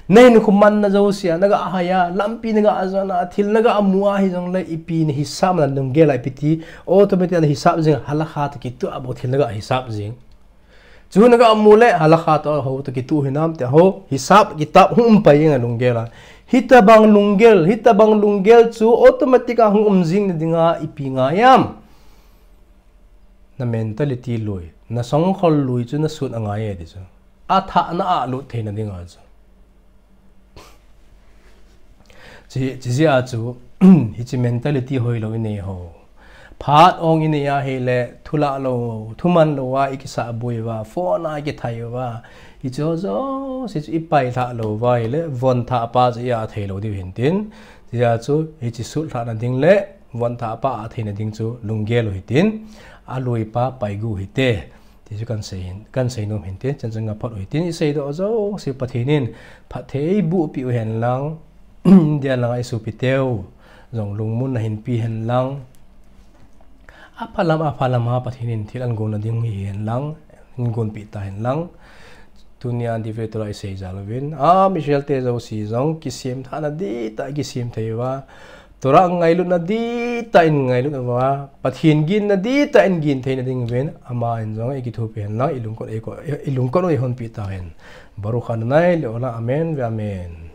Na hinkho manna jouse a, naga hai a, lampi naga jon a, thil naga mu a hijong le ipi na hisap na lunggel a ipi ti, automatic a na hisap jing, halakha toh kitoh a bou thil naga hisap jing. Chu naga mu le, halakha toh ho toh kituh hinam ti ho, hisab kitab hung um pai jeng a lunggel a. Hitabang lunggel, hitabang lunggel chu automatic a hung um jing na dinga ipi ngai am. Na mentality lui, na songkhol lui chu na sut angai e ti chu. Athah na a lut theina dinga chu. Chi, chi jia chu, hichi mentality hoilou inei ho. Phat ong inei a hile, thulah lou, thuman lou a ikisah boi uva, phone a ikithai uva. Hichi ho jouse chu ipai lhah lou uva hile, von thah pa chu ia thei lou diu hin tin. Chi jia chu, hichi sut lhah na ding le, von thah pa a theina ding chu, lunggel u hitin. Alui pa pai gu hite. Ti chu kan sei hin, kan sei nom hin tin, chan chang a phat u hitin, isei doh jouse Pathen in phatthei eibohpi u hen lang, India langa isopi teu jong lungmon na hin pe hen lang, aphalam, aphalam a Pathen in thil ahin gon na ding hi hen lang, ahin gonpi ta hen lang, tunia Divitu la isei jal uvin, a, Israel te jouse jong kisem thah na di tah kisem thei uva, Torah ngailutna di tah in ngailut uva, Pathen ginna di tah in gin theina ding uvin, aman jong ikithopi hen lang, ilungkot, ilungkot u eihonpi ta hen. Baruch Adonai le'olam, amen ve amen.